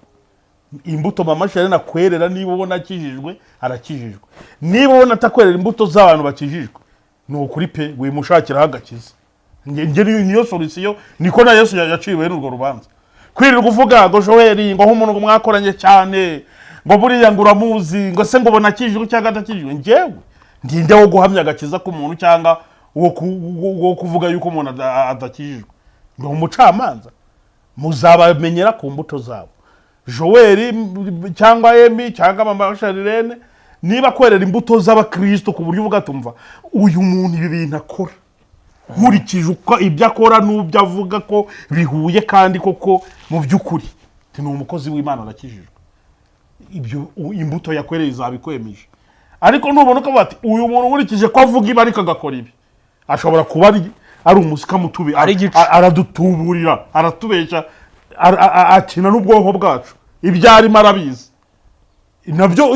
Imbuto Mama Charlene akwerera, niba ubona akijijwe, arakijijwe. Niba ubona atakwerera imbuto z'abantu bakijijwe, ni ukuri pe, wimushakiraho agakiza. Nge niyo solution. Niko na Yesu yaciye bene urwo rubanza. Kwirirwa uvuga ngo Joel, ngo nk'umuntu ngo mwakoranye cyane, ngo buriya ngo uramuzi, ngo se ngo ubona akijijwe cyangwa adakijijwe, njyewe ndinde wo guhamya agakiza k'umuntu cyangwa wo kuvuga yuko umuntu adakijijwe? Ndi umucamanza? Muzabamenyera ku mbuto zabo. Joel cyangwa Emi cyangwa Mama Charlene, niba kwerera imbuto z'abakristo ku buryo uvuga tumva uyu muntu ibi bintu akora, nkurikije uko ibyo akora n'ubyo avuga ko bihuye, kandi koko mu by'ukuri ni umukozi w'Imana, arakijijwe, ibyo imbuto yakwereye izabikwemeje. Ariko nubona uko ati uyu muntu nkurikije ko avuga ibi ariko agakora ibi, ashobora kuba ari umusikamutubi. Ari igicu. Aradutuburira, aratubeshya, akina n'ubwonko bwacu, ibyo arimo arabizi. Nabyo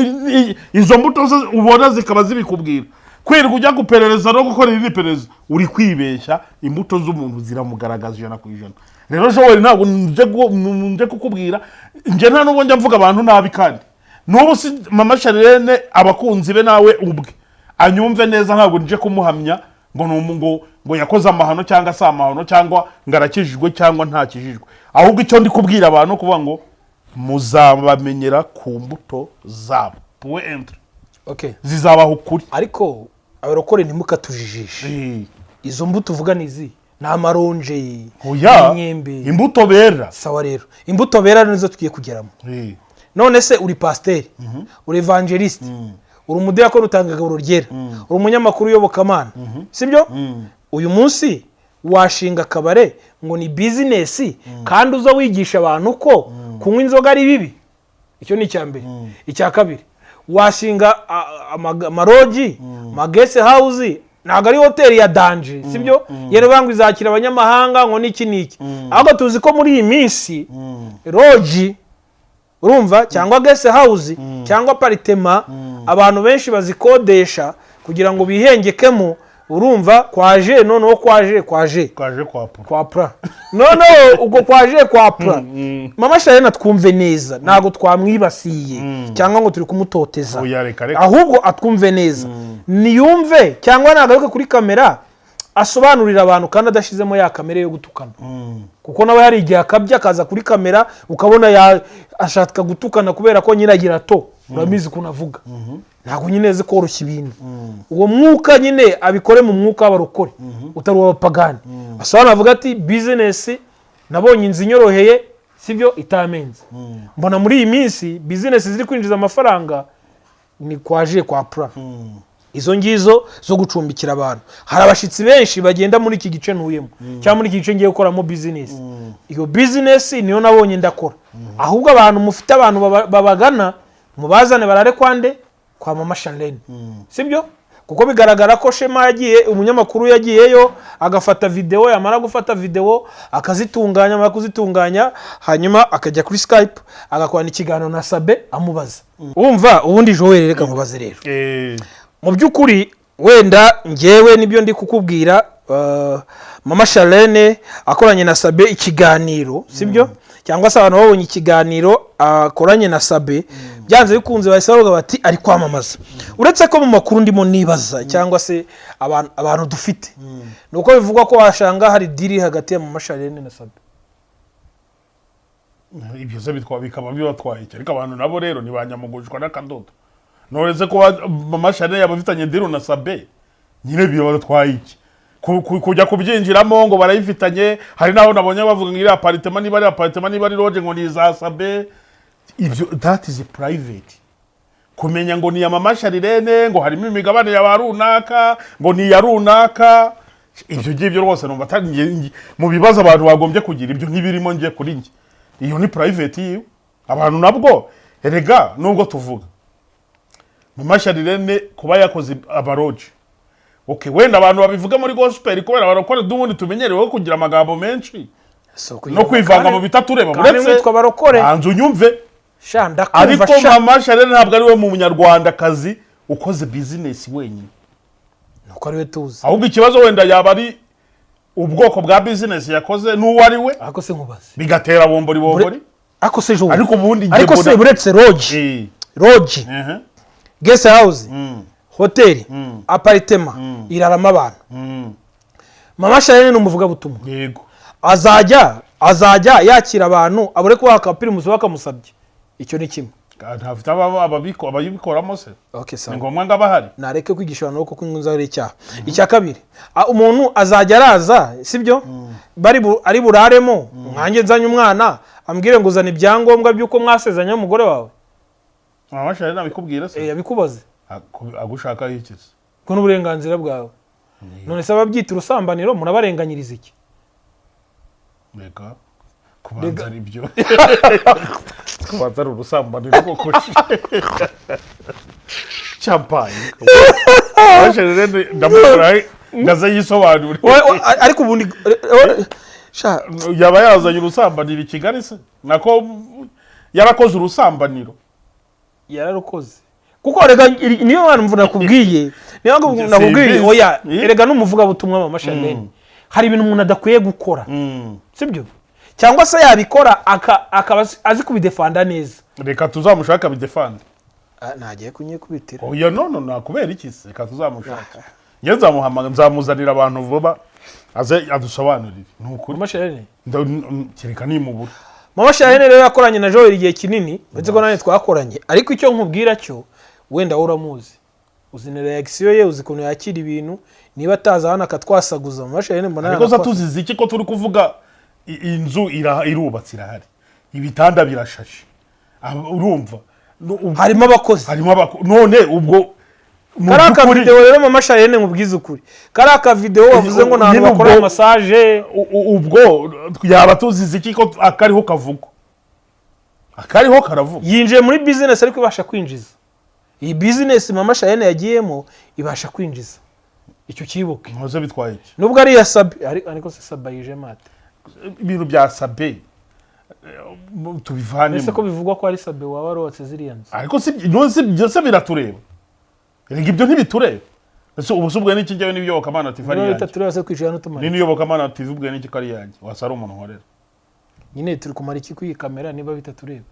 izo mbuto ze ubona zikaba zibikubwira. Kwirirwa ujya guperereza no gukora irindi perereza, uri kwibeshya. Imbuto z'umuntu ziramugaragaza 100%. Rero Joel, ntabwo nje kukubwira, njye nta nubwo njya mvuga abantu nabi, kandi n'ubu si Mama Charlene, abakunzi be nawe ubwe anyumve neza, ntabwo nje kumuhamya ngo ni ngo yakoze amahano cyangwa se amahano, cyangwa ngo arakijijwe cyangwa ntakijijwe. Ahubwo icyo ndi kubwira abantu kuvuga ngo muzabamenyera ku mbuto zabo, point entre. Okay. Zizabaha ukuri. Ariko abarokore ntimukatujijishe. Izo mbuto uvuga ni izi? Ni amaronje? Oya. Imyembe? Imbuto bera. Sawa rero, imbuto bera nizo tugiye kugeramo. None se uri pasiteri, uri evangeliste, uri umudiyakoni utanga igaburo ryera, uri umunyamakuru uyobokamana, sibyo? Uyu munsi washinga akabare ngo ni business kandi uza wigisha abantu ko kunywa inzoga ari bibi? Icyo ni icya mbere. Icya kabiri, washinga amalodge, amaguest house, ntabwo ari hoteli ya danger, sibyo? Yero ngo izakira abanyamahanga ngo n'iki n'iki, ahubwo tuzi ko muri iyi minsi lodge, urumva, cyangwa guest house cyangwa appartement, abantu benshi bazikodesha kugira ngo bihengekemo, urumva, kwaje noneho kwaje kwaje Kwaje kwa pura. Kwa pura. Noneho ubwo kwaje kwa pura, Mama Charlene twumve neza, ntabwo twamwibasiye cyangwa ngo turi kumutoteza. Oya, reka reka. Ahubwo atwumve neza, niyumve cyangwa nagaruke kuri kamera asobanurira abantu kandi adashyizemo ya kamere yo gutukana, kuko nawe hari igihe akabya akaza kuri kamera ukabona ashaka gutukana kubera ko nyine agira to urabizi ukuntu avuga, ntabwo nyine azi koroshya ibintu. Uwo mwuka nyine abikore mu mwuka w'abarokore utari uw'abapagani. Asobanura avuga ati business nabonye inzu inyoroheye, sibyo, itamenze, mbona muri iyi minsi business ziri kwinjiza amafaranga ni kwaje kwa pura, izo ngizo zo gucumbikira abantu. Hari abashyitsi benshi bagenda muri iki gice ntuyemo cyangwa muri iki gice ngiye gukoramo business. Iyo business niyo nabonye ndakora. Ahubwo abantu mufite abantu babagana Mubazane barare kwande kwa mama Charlene, sibyo? Kuko bigaragara ko Shema yagiye, umunyamakuru yagiyeyo agafata videwo, yamara gufata videwo akazitunganya, amara kuzitunganya hanyuma akajya kuri Skype agakorana ikiganiro na Sabe amubaza. Wumva ubundi Joel, reka nkubaze rero. Mu by'ukuri wenda ngewe nibyo ndi kukubwira, mama Charlene akoranye na Sabe ikiganiro, sibyo? Cyangwa se abantu babonye ikiganiro akoranye na Sabe, byanze bikunze bahise bavuga bati ari kwamamaza. Uretse ko mu makuru ndimo nibaza cyangwa se abantu dufite, ni uko bivugwa ko washanga hari deal hagati ya mama Charlene na Sabe. Ibyo se bikaba bibatwaye iki? Ariko abantu nabo rero ntibanyamugushwa n'akadodo. Noretse kuba mama Charlene yaba afitanye deal na Sabe, nyine bibatwaye iki kujya kubyinjiramo ngo barayifitanye? Hari n'aho nabonye bavuga ngo iriya apartment, niba ari apartment, niba ari lodge, ngo ni iza Sabe. Ibyo that is private. Kumenya ngo ni iya mama Charlene, ngo harimo imigabane ya ba runaka, ngo ni iya runaka, ibyo ngibyo rwose numva atari mu bibazo abantu bagombye kugira. Ibyo ntibirimo njye, kuri njye iyo ni private yiwe. Abantu nabwo erega nubwo tuvuga mama Charlene kuba yakoze abalodge, okay, wenda abantu babivuga muri gospel kubera barakora, n'ubundi tumenyereweho kugira amagambo menshi no kwivanga mu bitatureba. Kandi Uretse mwitwa barokore. Banza unyumve. Sha, ndakumva. Ariko Sha. mama Charlene ntabwo ari we munyarwandakazi ukoze business wenyine. Nuko ariwe tuzi. Ahubwo ikibazo wenda yaba ari ubwoko bwa business yakoze n'uwo ari we, Ariko se nkubaze. bigatera bombori bombori. Ariko se Joel, Ariko ubundi njye ariko se buretse lodge, lodge, guest house, hoteli, apartment iraramo abantu. Mama Charlene ni umuvugabutumwa. Azajya yakira abantu abure kubaha akapirimusi bakamusabye? Icyo ni kimwe. Ntafite ababikoramo se? Okay, Ni sawa. ngombwa ngo abahari? Nareke kwigisha abantu ko kunywa inzoga ari icyaha. Icya kabiri, umuntu azajya araza, sibyo, ari buraremo, nkanjye nzanye umwana, ambwire ngo uzane ibyangombwa by'uko mwasezeranye n'umugore wawe? Mama Charlene nabikubwira se? Eh, yabikubaze. Agushakaho iki se? Ubwo ni uburenganzira bwawe. None se ababyita urusambaniro murabarenganyiriza iki? Reka, kubanza ari byo, kubanza ari urusambaniro koko. Champagne mama Charlene ndamukora ndaza yisobanure. Ariko ubundi sha. Yaba yazanye urusambaniro i Kigali se? Nako yarakoze urusambaniro. Yararukoze, kuko rega niyo mpamvu nakubwiye, niyo mpamvu nakubwiye. Simbizi. Oya. Eh? Erega n'umuvugabutumwa mama Charlene, hari ibintu umuntu adakwiye gukora, sibyo? Cyangwa se yabikora akaba azi kubidefanda neza. Reka tuzamushaka abidefande. Ntagiye kunyikubitira. Oya, no nakubera iki se? Reka tuzamushaka, njye nzamuhamagara, nzamuzanira abantu vuba aze adusobanurire, ni ukuri. Mama Charlene. Kereka nimubura. Mama Charlene rero yakoranye na Joel igihe kinini, uretse ko nanjye twakoranye. Ariko icyo nkubwira cyo, wenda wowe uramuzi, uzi na reaction ye, uzi ukuntu yakira ibintu. Niba ataza hano akatwasaguza, mama Charlene mbona Ariko se yanatwasaguza. tuzize iki ko turi kuvuga inzu irubatse, irahari, ibitanda birashashe? Urumva Harimo abakozi. Harimo none ubwo mu Kariya by'ukuri kavidewo rero, mama Charlene, nkubwize ukuri, kariya kavidewo wavuze ngo ni ahantu Nyine bakora massage. Ubwo yaba tuzize iki ko akariho kavugwa, akariho karavuga? Yinjiye muri business ariko ibasha kwinjiza. Iyi business mama Charlene yagiyemo ibasha kwinjiza, icyo cyibuke. Ntuze bitwaye iki? Nubwo ari iya Sabe, ariko se Sabe yije mate? Ibintu bya Sabe tubivanemo. Ese ko bivugwa ko ari Sabe waba warubatse ziriya nzu? Ariko si none si ibyo se biratureba? Erega ibyo ntibitureba. Ese ubu se ubwo n'iki njyewe n'Iyobokamana TV ari Niba yanjye? bitatureba se kwicara n'utumara? Ni n'Iyobokamana TV ubwo n'iki ko ari yanjye? Wasa ari umuntu nkorera. Nyine turi kumara iki kuri iyi kamera niba bitatureba?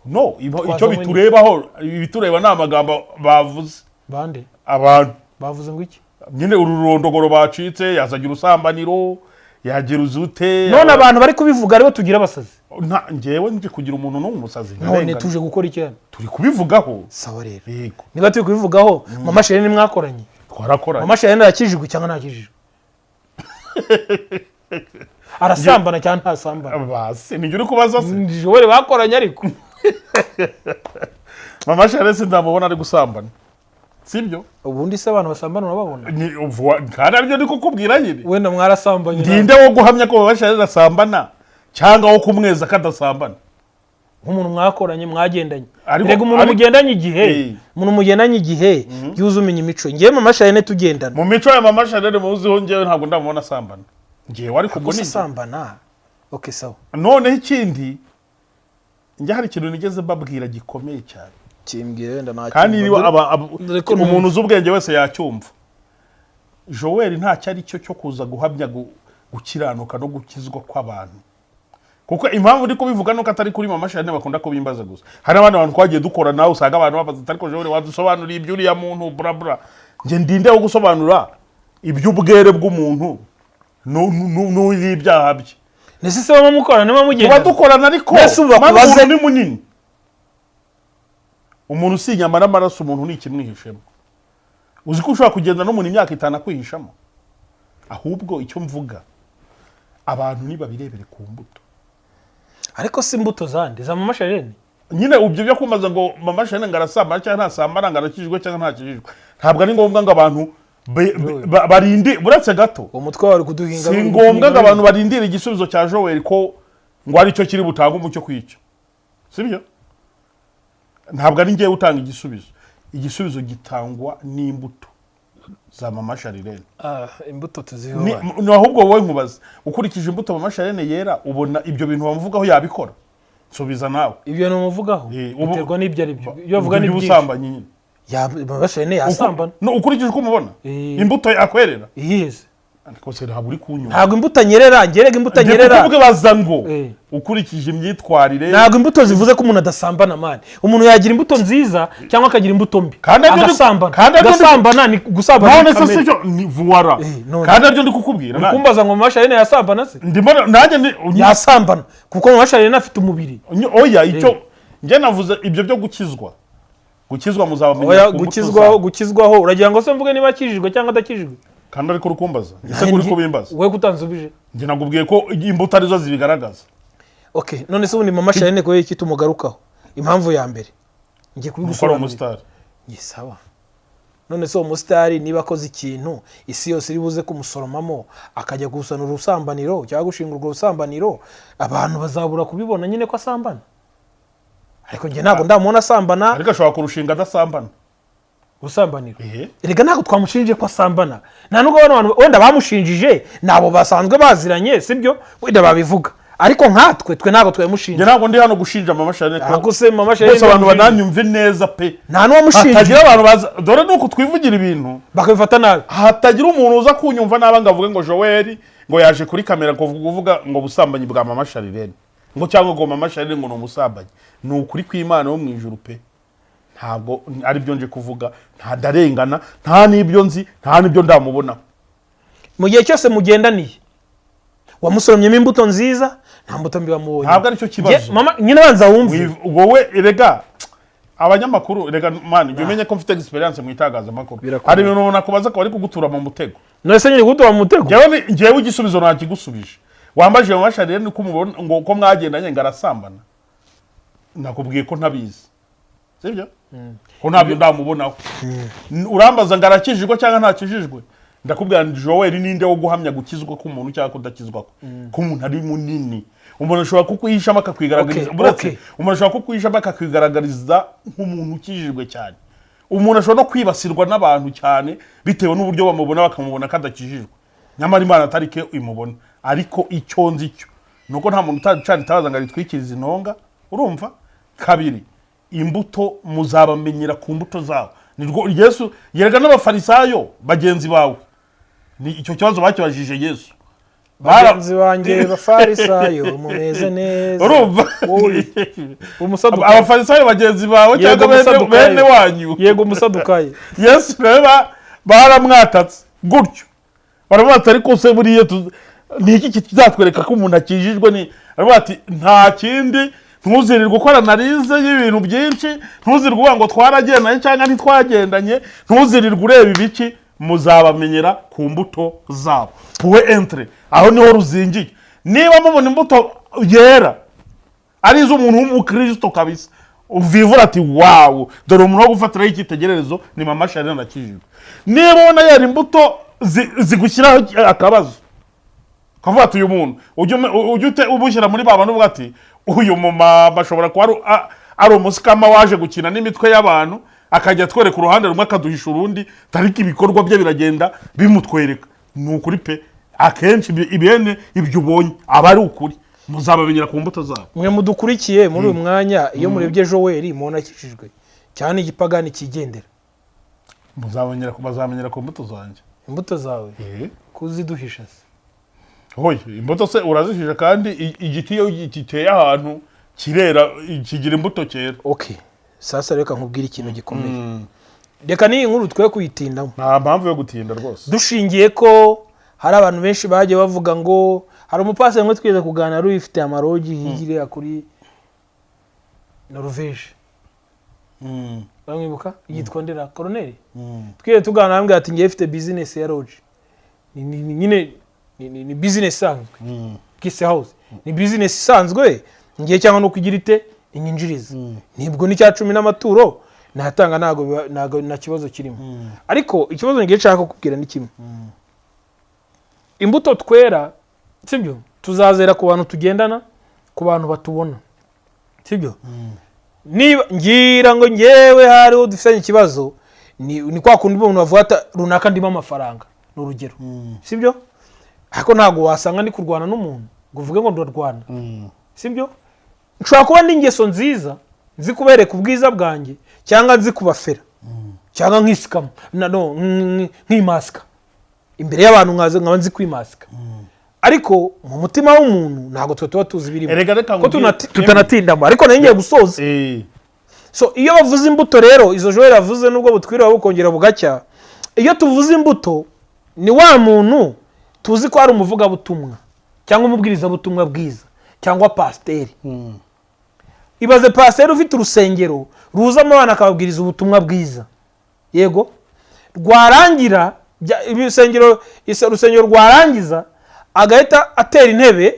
No, icyo Twazanywe biturebaho, ibitureba ni amagambo bavuze. Bande? Abantu. Bavuze ngo iki? Nyine uru rurondogoro bacitse, yazagira urusambaniro, yagira uzute. None abantu bari kubivuga aribo tugira abasazi? Nta, njyewe nje kugira umuntu n'umwe umusazi None ntarengana. tuje gukora iki hano? Turi kubivugaho. Sawa rero. Yego. Niba turi kubivugaho, mama Charlene mwakoranye? Twarakoranye. Mama Charlene arakijijwe cyangwa ntakijijwe? Arasambana cyangwa ntasambana? Basi nijye uri kubaza se? Joel bakoranye ariko. Mama Charlene sindamubona ari gusambana, sibyo? Ubundi se abantu basambana urababona? Kandi aribyo ndi kukubwira nyine. Wenda mwarasambanye nawe. Ndinde wo guhamya ko mama Charlene asambana cyangwa wo kumweza ko adasambana? Nk'umuntu mwakoranye, mwagendanye. Ariko- Rega umuntu mugendanye igihe, umuntu mugendanye igihe byuze umenya imico. Ngewe Mama Charlene tugendana, Mu mico ya Mama Charlene muziho, njyewe ntabwo ndamubona asambana njyewe, ariko ubwo gusa ni asambana, okay, sawa. Noneho ikindi, njye hari ikintu nigeze mbabwira gikomeye cyane. Kimbwire, wenda nta Kandi niba Dore ko numva. umuntu uzi ubwenge wese yacyumva. Joel ntacyo ari cyo cyo kuza guhamya gukiranuka no gukizwa kw'abantu, kuko impamvu ndi kubivuga nuko atari kuri Mama Charlene bakunda kubimbaza gusa, hari n'abandi bantu twagiye dukora nawe usanga abantu babaza ati: "Ariko Joel, wadusobanuriye iby'uriya muntu?" Bla bla. Njye ndinde wo gusobanura iby'ubwere bw'umuntu n'ibyaha bye? Nese se baba mukorana, niba Tuba mugendana? dukorana, ariko Mbese ubu man, bakubaze- umuntu ni munini, umuntu si inyama n'amaraso, umuntu ni ikimwihishemo. Uzi ko ushobora kugenda n'umuntu imyaka 5 akwihishamo? Ahubwo icyo mvuga, abantu nibabirebere ku mbuto. Ariko si imbuto zande? Za Mama Charlene? Nyine ibyo byo kumaza ngo Mama Charlene ngo arasambana cyangwa ntasambana, ngo arakijijwe cyangwa ntakijijwe, ntabwo ari ngombwa ngo abantu barinde. Buretse gato. Uwo mutwe wawe uri kuduhinga. Si ngombwa ngo abantu barindire igisubizo cya Joel ko ngo aricyo kiri butange umucyo ku icyo, sibyo? Ntabwo ari ngewe utanga igisubizo. Igisubizo gitangwa n'imbuto za Mama Charlene. Ah, imbuto tuziho. Ni ahubwo wowe nkubaza, ukurikije imbuto Mama Charlene yera, ubona ibyo bintu bamuvugaho yabikora? Nsubiza nawe. Ibyo numuvugaho biterwa n'ibyo ari byo. Ibyo bavuga ni byinshi. Iby'ubusambanyi nyine. Mama Charlene yasambana? No, ukurikije uko umubona, imbuto akwerera? Iyihe? Ariko se ntabwo uri kunyumva? Ntabwo imbuto anyerera, ngerega imbuto Ndi anyerera. kukubaza ngo ukurikije imyitwarire. Ntabwo imbuto zivuze ko umuntu adasambana, man. Umuntu yagira imbuto nziza cyangwa akagira imbuto mbi, Kandi aribyo agasambana. kandi aribyo Gasambana ni gusambana None ni se kamere. sicyo ni vuwara? None. Kandi aribyo ndi kukubwira nanjye. Kumbaza ngo Mama Charlene yasambana se? Ndimo nanjye Yasambana kuko Mama Charlene afite umubiri. Oya, icyo njye navuze, ibyo byo gukizwa, gukizwa muzabamenya Oya, ku mbuto gukizwaho, zabo. gukizwaho, uragira ngo se mvuge niba akijijwe cyangwa adakijijwe? Kandi ariko uri kumbaza, ese uri kubimbaza? Wowe kutansubije. Njye nakubwiye ko imbuto arizo zibigaragaza. Okay, none se ubundi Mama Charlene kubera iki tumugarukaho? Impamvu ya mbere ngiye Kuko ari kubigusobanurira. umusitari. Ye, sawa. None se uwo musitari niba akoze ikintu isi yose iri buze kumusoromamo, akajya gusana urusambaniro cyangwa gushinga urwo rusambaniro, abantu bazabura kubibona nyine ko asambana? Ariko njye ntabwo ndamubona asambana. Ariko ashobora kurushinga adasambana. Urusambaniro? Ehe. Erega ntabwo twamushinje ko asambana. Nta nubwo bano bantu wenda bamushinjije, nabo basanzwe baziranye, sibyo? Wenda babivuga, ariko nkatwe twe ntabwo Njye twabimushinja. ntabwo ndi hano gushinja Mama Charlene ko Ntabwo se Mama Charlene bose abantu bamushinja. bananyumve neza pe. Nta n'uwamushinja. Hatagira abantu baza, dore nuko twivugira ibintu bakabifata nabi. Hatagira umuntu uza kunyumva naba ngo avuge ngo Joel ngo yaje kuri kamera ngo kuvuga ngo ubusambanyi bwa Mama Charlene, ngo cyangwa ngo Mama Charlene ngo ni umusambanyi. Ni ukuri kw'Imana wo mu ijuru pe, ntabwo ari byo nje kuvuga. Nta ndarengana, nta n'ibyo nzi, nta n'ibyo ndamubonaho. Mu gihe cyose mugendaniye, wamusoromyemo imbuto nziza, nta mbuto mbi wamubonye. Ntabwo aricyo kibazo. Mama nyine, banza wumve. Wowe erega abanyamakuru, erega man, jya umenye ko mfite experience mu itangazamakuru. Birakomeye. Hari ibintu umuntu akubaza akaba ari kugutura mu mutego. None se nyine gutura mu mutego? Njyewe igisubizo ntakigusubije. Wambajije Mama Charlene ko umubona, ngo ko mwagendanye, ngo arasambana, nakubwiye ko ntabizi, sibyo? Ko ntabyo ndamubonaho. Urambaza ngo arakijijwe cyangwa ntakijijwe, ndakubwira ngo Joel ninde wo guhamya gukizwa k'umuntu cyangwa kudakizwa kwe, ko umuntu ari munini? Umuntu ashobora kukwihishamo akakwigaragariza, buretse, umuntu ashobora kukwihishamo akakwigaragariza nk'umuntu ukijijwe cyane. Umuntu ashobora no kwibasirwa n'abantu cyane bitewe n'uburyo bamubona, bakamubona ko adakijijwe, nyamara Imana atari ke imubona. Ariko icyo nzi cyo ni uko nta muntu utacana itabaza ngo aritwikirize intonga. Urumva? Kabiri, imbuto muzabamenyera ku mbuto zabo. Nirwo Yesu yerega n'abafarisayo bagenzi bawe, ni icyo kibazo bakibajije Yesu. Bagenzi banjye bafarisayo, mumeze neza? Urumva? Wowe umusadukayo. Abafarisayo bagenzi bawe Yego, cyangwa umusadukayo. bene wanyu. Yego, umusadukayo. Yesu nawe baramwatatse gutyo, baramwatsa. Ariko se buriya ni iki kizatwereka ko umuntu akijijwe? Ni aravuga ati: "Nta kindi, ntuzirirwe ukora analyse y'ibintu byinshi, ntuzirirwe uvuga ngo twaragendanye cyangwa ntitwagendanye, ntuzirirwe ureba ibiki, muzabamenyera ku mbuto zabo." Puwe entre aho niho ruzingiye. Niba mubona imbuto yera ari iz'umuntu w'umukristo kabisa, uvivura ati: "Wow, dore umuntu wo gufatiraho icyitegererezo ni Mama Charlene, arakijijwe." Niba ubona yera imbuto zigushyiraho akabazo, Ukavuga ati uyu muntu ujye umushyira muri ba bantu, uvuga ati uyu mumama ashobora kuba ari umuscammer waje gukina n'imitwe y'abantu, akajya atwereka uruhande rumwe akaduhisha urundi, ariko ibikorwa bye biragenda bimutwereka. Ni ukuri pe, akenshi ibene ibyo ubonye aba ari ukuri. Muzabamenyera ku mbuto zabo. Mwe mudukurikiye muri uyu mwanya, iyo murebye Joel mubona akijijwe cyane, igipagani cyigendera? Bazamenyera ku mbuto zanjye. Imbuto zawe kuziduhisha se? Hoya, imbuto se urazihisha? Kandi igiti iyo giteye ahantu kirera, kigira imbuto cyera. Okay, sasa reka nkubwire ikintu gikomeye. Reka n'iyi nkuru twe kuyitindamo. Nta mpamvu yo gutinda rwose. Dushingiye ko hari abantu benshi bagiye bavuga ngo hari umupasiteri ngo twigeze kuganira wifite amalodge higiriya kuri Noruveje, uramwibuka? Yitwa Ndera Koroneri. Twigeze tuganira, arambwira ati ngewe mfite business ya lodge. Nyine ni business isanzwe, guest house ni business isanzwe ngiye cyangwa no kugira ite inyinjiriza, nibwo n'icya cumi n'amaturo natanga, ntabwo nta kibazo kirimo. Ariko ikibazo ngiye nshaka kukubwira ni kimwe: imbuto twera, sibyo, tuzazera ku bantu tugendana, ku bantu batubona, sibyo? Niba ngira ngo ngewe hariho dufitanye ikibazo, ni kwa kundi umuntu bavuga ati runaka ndimo amafaranga, ni urugero, sibyo? Ariko ntabwo wasanga ndi kurwana n'umuntu ngo uvuge ngo ndarwana, sibyo? Nshobora kuba ndi ingeso nziza, nzi kubereka ubwiza bwanjye, cyangwa nzi kubafera, cyangwa nkisikama no nkimasika imbere y'abantu, nkaza nkaba nzi kwimasika, ariko mu mutima w'umuntu ntabwo twe tuba tuzi ibirimo. Erega reka ko tutanatindamo, ariko nari ngiye gusoza. So iyo bavuze imbuto rero, izo Joel avuze, nubwo butwiriwe bukongera bugacya, iyo tuvuze imbuto ni wa muntu tuzi ko ari umuvugabutumwa cyangwa umubwirizabutumwa bwiza cyangwa pasiteri. Ibaze pasiteri ufite urusengero ruzamo abana akababwiriza ubutumwa bwiza, yego, rwarangira urusengero rwarangiza agahita atera intebe,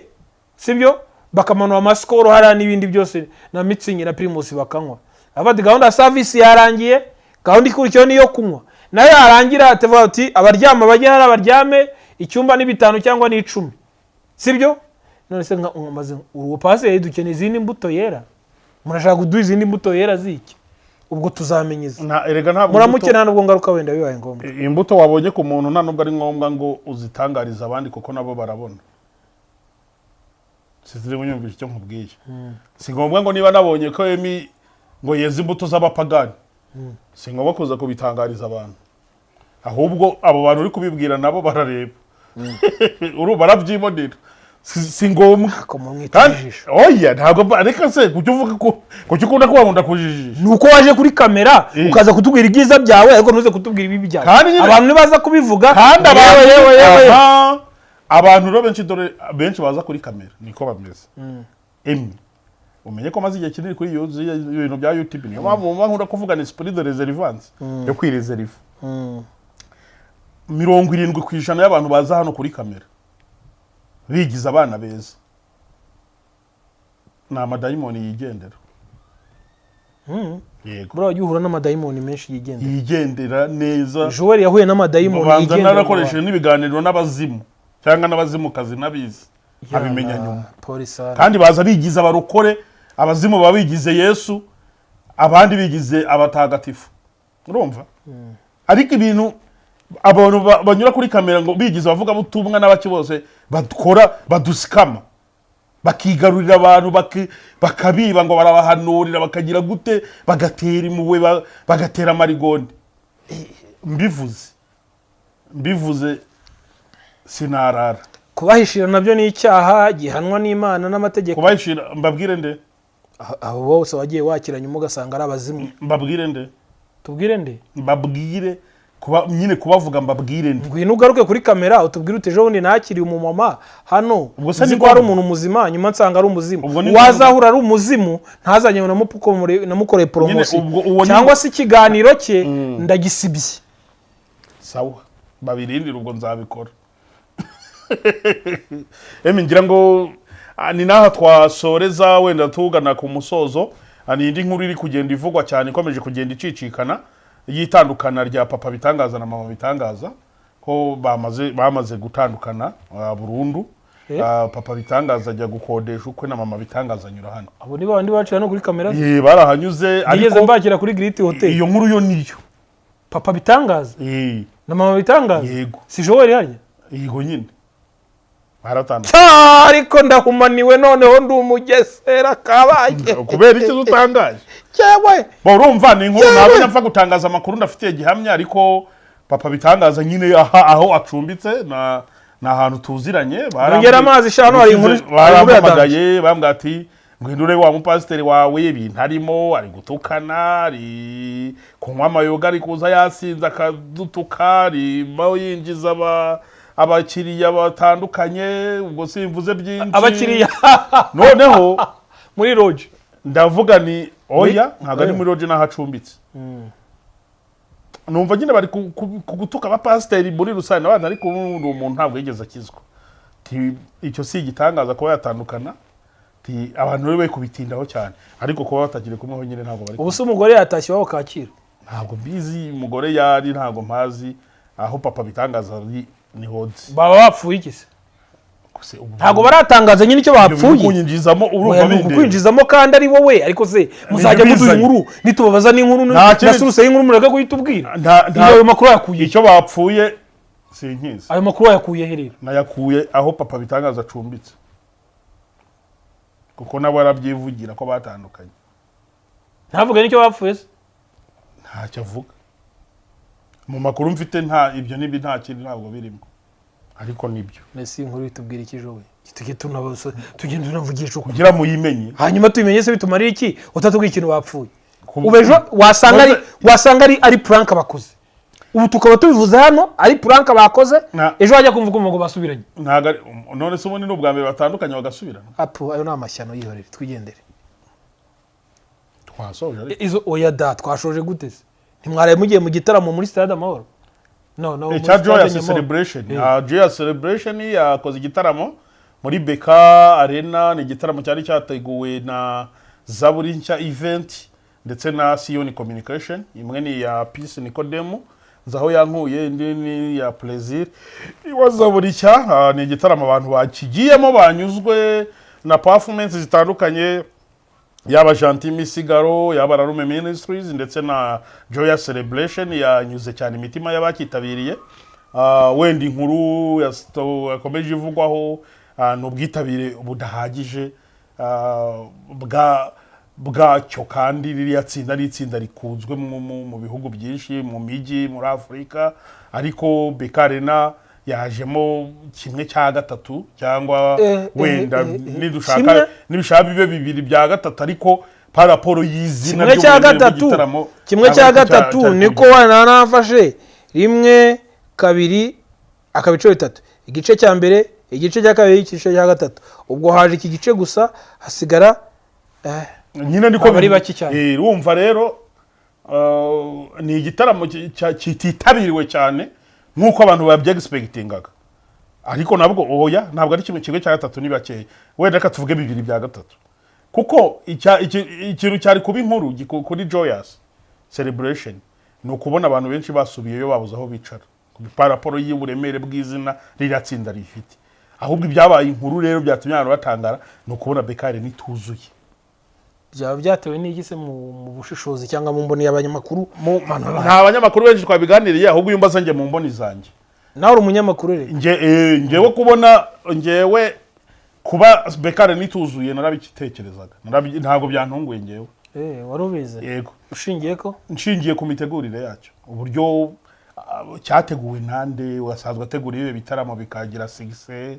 sibyo, bakamanura amaSkol hariya n'ibindi byose na Mützig na Primus bakanywa. Abandi gahunda ya service yarangiye, gahunda ikurikiyeho niyo kunywa, nayo yarangira atavuga ati abaryama bajye hari abaryame, icyumba ni 5 cyangwa ni 10, sibyo? None se maze uwo pasiteri dukeneye izindi mbuto yera? Murashaka kuduha izindi mbuto yera ziki? Ubwo tuzamenya izo. Erega ntabwo muramuke imbuto- nta nubwo ngaruka wenda bibaye ngombwa. Imbuto wabonye ku muntu nta nubwo ari ngombwa ngo uzitangarize abandi, kuko nabo barabona. Sinzi unyumvisha icyo nkubwiye. Si ngombwa ngo niba nabonye ko Emi ngo yeze imbuto z'abapagani, si ngombwa kuza kubitangariza abantu. Ahubwo abo bantu uri kubibwira nabo barareba, barabyibonera. Si ngombwa. Ako mumwita Kandi ijisho. Oya, ntabwo reka se, kuki uvuga ko, kuki ukunda kuba nkunda kujijisha? Ni uko waje kuri kamera ukaza kutubwira ibyiza byawe, ariko ntuze kutubwira ibibi byawe. Kandi Abantu nibaza kubivuga kandi yewe, abantu yewe, yewe. Aha, abantu rero benshi, dore benshi baza kuri kamera niko bameze. Emi, umenye ko maze igihe kinini kuri iyo ibintu bya YouTube, niyo mpamvu wumva nkunda kuvuga ni esprit de réservance, yo kwirezeriva. 70% y'abantu baza hano kuri kamera bigize abana beza ni amadayimoni yigendera. Yego. Buriya wajya uhura n'amadayimoni menshi yigendera. Yigendera neza. Joel yahuye n'amadayimoni Banza yigendera mu narakoresheje n'ibiganiro n'abazimu cyangwa n'abazimukazi n'abizi, abimenya Yana, nyuma. Polisi. Kandi baza bigize abarokore, abazimu baba bigize Yesu, abandi bigize abatagatifu, urumva? Ariko ibintu abantu banyura kuri kamera ngo bigize abavugabutumwa n'abaki bose bakora, badusikama, bakigarurira abantu, bakabiba ngo barabahanurira, bakagira gute, bagatera impuhwe, bagatera amarigonde. Mbivuze sinarara. Kubahishira nabyo ni icyaha gihanwa n'Imana n'amategeko. Kubahishira mbabwire nde? Abo bose wagiye wakira nyuma ugasanga ari abazimu. Mbabwire nde? Tubwire nde? Mbabwire kuba nyine kubavuga, mbabwire nde? Ngwino ugaruke kuri kamera utubwire uti ejo bundi nakiriye umumama hano, Ubwo se nzi ni ko ari ngombwa? umuntu muzima, nyuma nsanga ari umuzimu. Ubwo ni Wazahura ari umuzimu, ntazanye ngo namukoreye poromosiyo Ubwo uwo ni- cyangwa se ikiganiro cye ndagisibye. Sawa, babirindire, ubwo nzabikora. Emi, ngira ngo ni n'aha twasoreza, wenda tugana ku musozo. Ni indi nkuru iri kugenda ivugwa cyane, ikomeje kugenda icicikana, y'itandukana rya Papa Bitangaza na Mama Bitangaza, ko bamaze gutandukana burundu. Papa Bitangaza ajya gukodesha ukwe na mama Bitangaza anyura hano. Abo ni babandi baciye hano kuri kamera? Barahanyuze. Nigeze Ariko mbakira kuri Giriti Hotel. Iyo nkuru yo niyo. Papa Bitangaza na mama Bitangaza? Yego. Si Joel harya? Yego nyine, baratandukanye. Cya, ariko ndahumaniwe noneho, ndi umugesera kabaye. Kubera iki utangaje? Cyewe. Bo urumva ni inkuru, ntabwo napfa gutangaza amakuru ndafitiye gihamya, ariko papa Bitangaza nyine aha aho acumbitse na ni ahantu tuziranye. Ongera amazi sha, hano hari inkuru Barampamagaye, bambwira ati: "Ngwino urebe wa mupasiteri wawe, ibintu arimo, ari gutukana, ari kunywa amayoga, ari kuza yasinze akadutuka, arimo yinjiza abakiriya batandukanye." Ubwo simvuze byinshi. Abakiriya? Noneho Muri lodge? Ndavuga ni oya, ntabwo ari Eh. muri lodge, n'aho acumbitse. Numva nyine bari kugutuka abapasiteri muri rusange abana, ariko ubu umuntu ntabwo yigeze akizwa. Ti, icyo si igitangaza kuba yatandukana. Ti, abantu rero bari kubitindaho cyane, ariko kuba batakiri kumwe ho nyine ntabwo bari Ubu se umugore yatashye iwabo Kacyiru? Ntabwo mbizi umugore yari, ntabwo mpazi. Aho papa Bitangaza ari niho nzi. Baba bapfuye iki se? Gusa ubu- Ntabwo baratangaza nyine icyo Ibyo biri bapfuye. kunyinjizamo, urumva Oya, ni bindeba. ukukwinjizamo kandi ari wowe. Ariko se muzajya muduha Bizanye. inkuru, nitubabaza n'inkuru Nta kindi- na source y'inkuru mureke guhita ubwira? Nta Ayo makuru wayakuye? Icyo bapfuye sinkizi. Ayo makuru wayakuye he rero? Nayakuye aho papa Bitangaza acumbitse, kuko nabo arabyivugira ko batandukanye. Ntavuge n'icyo bapfuye se? Ntacyo avuga. Mu makuru mfite nta ibyo n'ibi, nta kindi, ntabwo birimo, ariko nibyo. Mbese iyi nkuru itubwira iki ejo we? Tujye tunabaza, tugende tunavugisha ukuri. Kugira muyimenye. Hanyuma tubimenye se bitumariye iki utatubwiye ikintu bapfuye? Ku- Ubu ejo wasanga ari Maze- wasanga ari prank bakoze, ubu tukaba tubivuze hano ari prank bakoze. Ejo wajya kumva ukumva ngo basubiranye. Ntabwo ari. None se ubundi ni ubwa mbere batandukanye bagasubirana? Apu, ayo ni amashyano, yihorere twigendere. Twasoje ariko. Izo oya da, twashoje gute se? Ntimwaraye mugiye mu gitaramo muri Stade Amahoro? No, no, muri Cya Stade Joyous Nyamahoro. Celebration. Joyous Celebration yakoze igitaramo muri BK Arena. Ni igitaramo cyari cyateguwe na Zaburi Nshya Event ndetse na Siyoni Communication. Imwe ni iya Peace Nicodem nzaho yankuye, indi ni iya Plaisir iwa Zaburi Nshya. Ni igitaramo abantu bakigiyemo banyuzwe na performance zitandukanye, yaba Gentil Misigaro, yaba Rarume Ministries ndetse na Joyous Celebration yanyuze cyane imitima y'abakitabiriye. Wenda inkuru yakomeje ivugwaho ni ubwitabire budahagije bwacyo, kandi ririya tsinda ari itsinda rikunzwe mu bihugu byinshi, mu mijyi muri Afurika, ariko BK Arena yajemo kimwe cya gatatu cyangwa wenda nidushaka Kimwe? nibishaka bibe bibiri bya gatatu, ariko par rapport y'izina Kimwe cya ry'uburemere gatatu? bw'igitaramo, Kimwe ntabwo cya aricyo gatatu cyari niko kugira. wana nafashe rimwe, kabiri, akaba inshuro bitatu: igice cya mbere, igice cya kabiri, igice cya gatatu. Ubwo haje iki gice gusa, hasigara Nyine niko Aba ari bake cyane. Urumva rero ni igitaramo kititabiriwe cyane nk'uko abantu babyexpectingaga, ariko nabwo oya, ntabwo ari kimwe cya gatatu, ni bakeya. Wenda reka tuvuge bibiri bya gatatu, kuko ikintu cyari kuba inkuru kuri Joyous Celebration ni ukubona abantu benshi basubiyeyo babuze aho bicara par rapport y'uburemere bw'izina ririya tsinda rifite. Ahubwo ibyabaye inkuru rero byatumye abantu batangara ni ukubona BK Arena ituzuye. Byaba byatewe n'iki se mu bushishozi cyangwa mu mboni y'abanyamakuru? Nta banyamakuru benshi twabiganiriye, ahubwo iyo mbaza njye mu mboni zanjye. Nawe uri umunyamakuru rero. Ngewe kubona, ngewe kuba BK Arena ituzuye narabitekerezaga. Ntabwo byantunguye ngewe. Wari ubizi? Yego. Ushingiye ko? Nshingiye ku mitegurire yacyo, uburyo cyateguwe nande wasanzwe ategura ibi bitaramo bikagira success.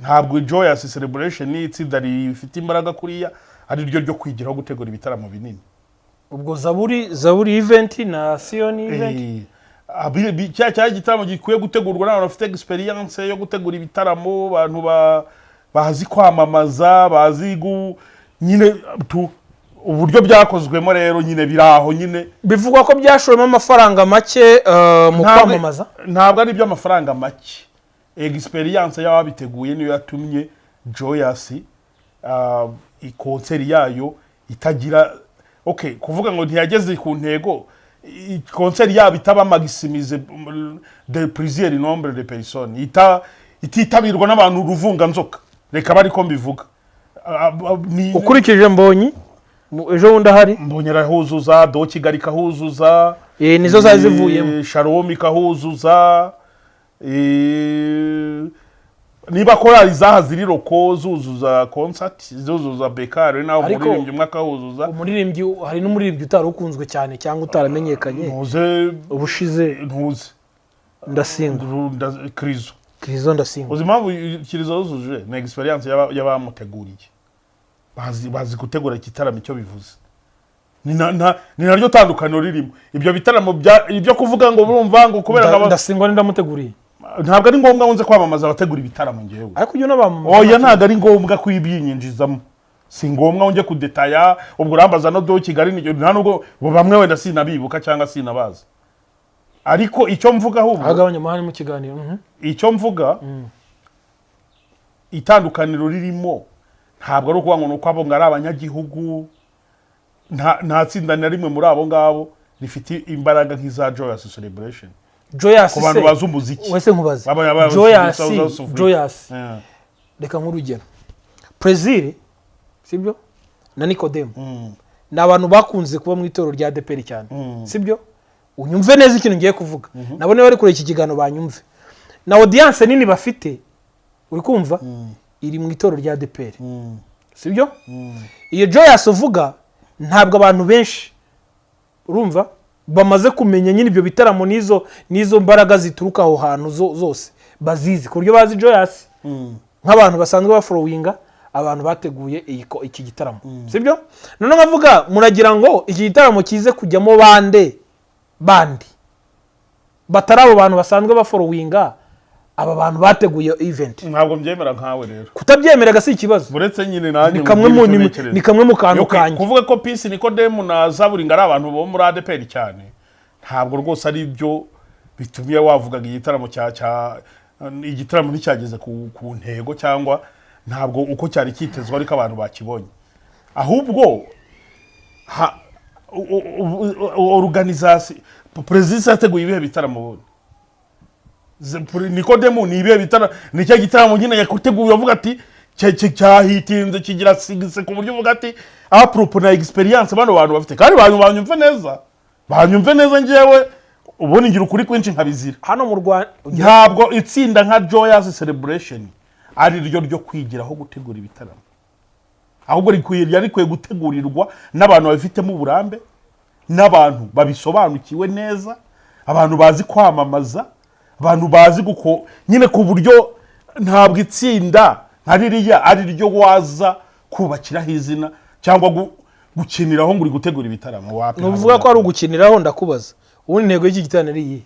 Ntabwo Joyous Celebration ni itsinda rifite imbaraga kuriya ari ryo ryo kwigiraho gutegura ibitaramo binini. Ubwo Zaburi Event na Siyoni Event. Cya gitaramo gikwiye gutegurwa n'abantu bafite experience yo gutegura ibitaramo, abantu bazi kwamamaza, bazi nyine uburyo byakozwemo rero nyine biri aho nyine. Bivugwa ko byashowemo amafaranga make mu kwamamaza. Ntabwo ari iby'amafaranga make. Experience y'ababiteguye niyo yatumye Joyous i concert yayo itagira, okay, kuvuga ngo ntiyageze ku ntego, concert yabo itaba maximise de plusieurs nombre de personnes, ita Ititabirwa n'abantu uruvunganzoka, reka bari ko mbivuga. Ukurikije Mbonyi ejo bundi ahari. Mbonyi arahuzuza, do Kigali ikahuzuza. Nizo zari zivuyemo. Shalom ikahuzuza. Niba korali zaha ziri local zuzuza concert, zuzuza bekare, naho Ariko- umuririmbyi umwe akahuzuza. Umuririmbyi, hari n'umuririmbyi utari ukunzwe cyane cyangwa utaramenyekanye Ntuze. ubushize. Ntuze. Ndasingwa. Krizo. Kirizo Ndasingwa. Uzi impamvu Kirizo yuzuje? Ni experience y'abamuteguriye, bazi gutegura igitaramo icyo bivuze. Ni naryo tandukaniro ririmo ibyo bitaramo ibyo kuvuga ngo urumva ngo kubera ngo Ndasingwa ndamuteguriye. Ntabwo ari ngombwa ngo nze kwamamaza abategura ibitaramo ngewe. Ariko ujya unabamamaza. Oya, ntabwo ari ngombwa kuyibyinjizamo, si ngombwa ngo njye kudetaya. Ubwo urambaza no do Kigali nta nubwo bamwe wenda sinabibuka cyangwa sinabazi, ariko icyo mvuga ahubwo Agabanya amahane mu kiganiro. Icyo mvuga, itandukaniro ririmo ntabwo ari ukuvuga ngo ni uko abo ngo ari abanyagihugu. Nta tsinda na rimwe muri abo ngabo rifite imbaraga nk'iza Joyous Celebration Joyous ku bantu se bazi umuziki. Wese nkubaze. Joyous. South Africa. Joyous. Yeah. Reka nk'urugero, Plaisir, sibyo, na Nicodem ni abantu bakunze kuba mu itorero rya ADEPR cyane, sibyo? Unyumve neza ikintu ngiye kuvuga, nabo niba bari kureba iki kiganiro banyumve. Na audience nini bafite, uri kumva, iri mu itorero rya ADEPR, sibyo? Iyo Joyous uvuga, ntabwo abantu benshi, urumva, bamaze kumenya nyine ibyo bitaramo n'izo mbaraga zituruka aho hantu zose bazizi, ku buryo bazi Joyous nk'abantu basanzwe bafollowinga abantu bateguye iki gitaramo, sibyo? Noneho nkavuga, muragira ngo iki gitaramo kize kujyamo bande bandi batari abo bantu basanzwe bafollowinga aba bantu bateguye event? Ntabwo mbyemera nkawe rero. Kutabyemeraga si ikibazo. Uretse nyine nanjye Ni kamwe mubwire mu icyo ni ntekereza. ni kamwe mu kantu Okay, kanjye. kuvuga ko Peace Nikodemu na Zaburi ngo ari abantu bo muri ADEPR cyane, ntabwo rwose ari byo bitumye wavugaga igitaramo cya igitaramo nticyageze ku ntego, cyangwa ntabwo uko cyari cyitezwe ariko abantu bakibonye. Ahubwo organisation, perezida yateguye ibihe bitaramo ubundi? Nikodemu ni ibihe bitaramo? Ni cya gitaramo nyine yateguye avuga ati cyahitinze, kigira succès, ku buryo uvuga ati à propos na experience bano bantu bafite. Kandi bantu banyumve neza, banyumve neza, ngewe ubundi ngira ukuri kwinshi nkabizira. Hano mu Rwanda. Ntabwo itsinda nka Joyous Celebration ari ryo ryo kwigiraho gutegura ibitaramo, ahubwo ryari rikwiye gutegurirwa n'abantu babifitemo uburambe, n'abantu babisobanukiwe neza, abantu bazi kwamamaza, abantu bazi guko nyine, ku buryo ntabwo itsinda nka ririya ari ryo waza kubakiraho izina cyangwa gukiniraho ngo uri gutegura ibitaramo. Wapi. Ni ukuvuga ko ari ugukiniraho. Ndakubaza, ubundi intego y'iki gitaramo ari iyihe?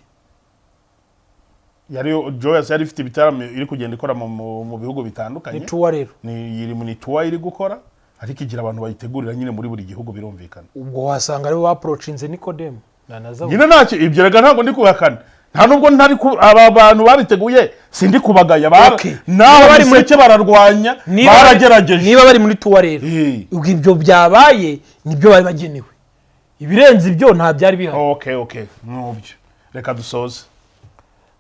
Yari Joyous yari ifite ibitaramo iri kugenda ikora mu bihugu bitandukanye. Ni tour rero. Ni iri muri tour iri gukora, ariko igira abantu bayitegurira nyine muri buri gihugu, birumvikana. Ubwo wasanga aribo baapproachinze Nikodemu na Zaburi. Nyine ntacyo, ibyo rega ntabwo ndi kubihakana, nta nubwo ntari ku aba bantu babiteguye sindi kubagaya naho Niba bari muri- miseke bararwanya, baragerageje. Niba bari muri tour rero, ubwo ibyo byabaye nibyo bari bagenewe, ibirenze ibyo nta byari bihari. Okay, nubyo reka dusoze.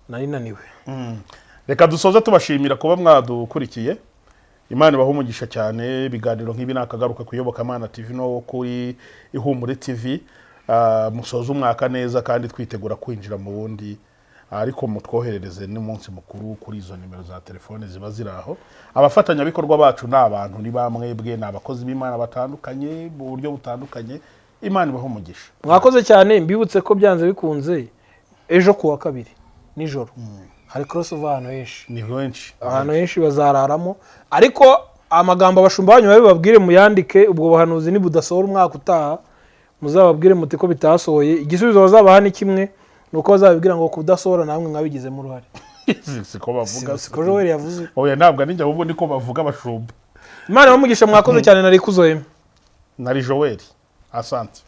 Nari naniwe. Reka dusoze tubashimira kuba mwadukurikiye. Imana ibahe umugisha cyane. Ibiganiro nk'ibi nakagaruka ku Iyobokamana TV no kuri Ihumure TV. Musoze umwaka neza kandi twitegura kwinjira mu wundi, ariko mutwoherereze n'umunsi mukuru kuri izo nimero za telefone ziba ziri aho. Abafatanyabikorwa bacu ni abantu, ni bamwebwe, ni abakozi b'Imana batandukanye mu buryo butandukanye. Imana ibahe umugisha. Mwakoze cyane. Mbibutse ko byanze bikunze ejo ku wa kabiri nijoro hari crossover ahantu henshi. Ni benshi. Ahantu henshi bazararamo, ariko amagambo abashumba banyu babibabwire, muyandike. Ubwo buhanuzi nibudasohora umwaka utaha, muzababwire muti ko bitasohoye. Igisubizo bazabaha ni kimwe, ni uko bazabibwira ngo kudasohora namwe mwabigizemo uruhare. Siko bavuga. Siko Joel yavuze. Oya, ntabwo ari njye, ahubwo niko bavuga abashumba. Imana bamugisha, mwakoze cyane. Nari kuzohema. Nari Joel, asante.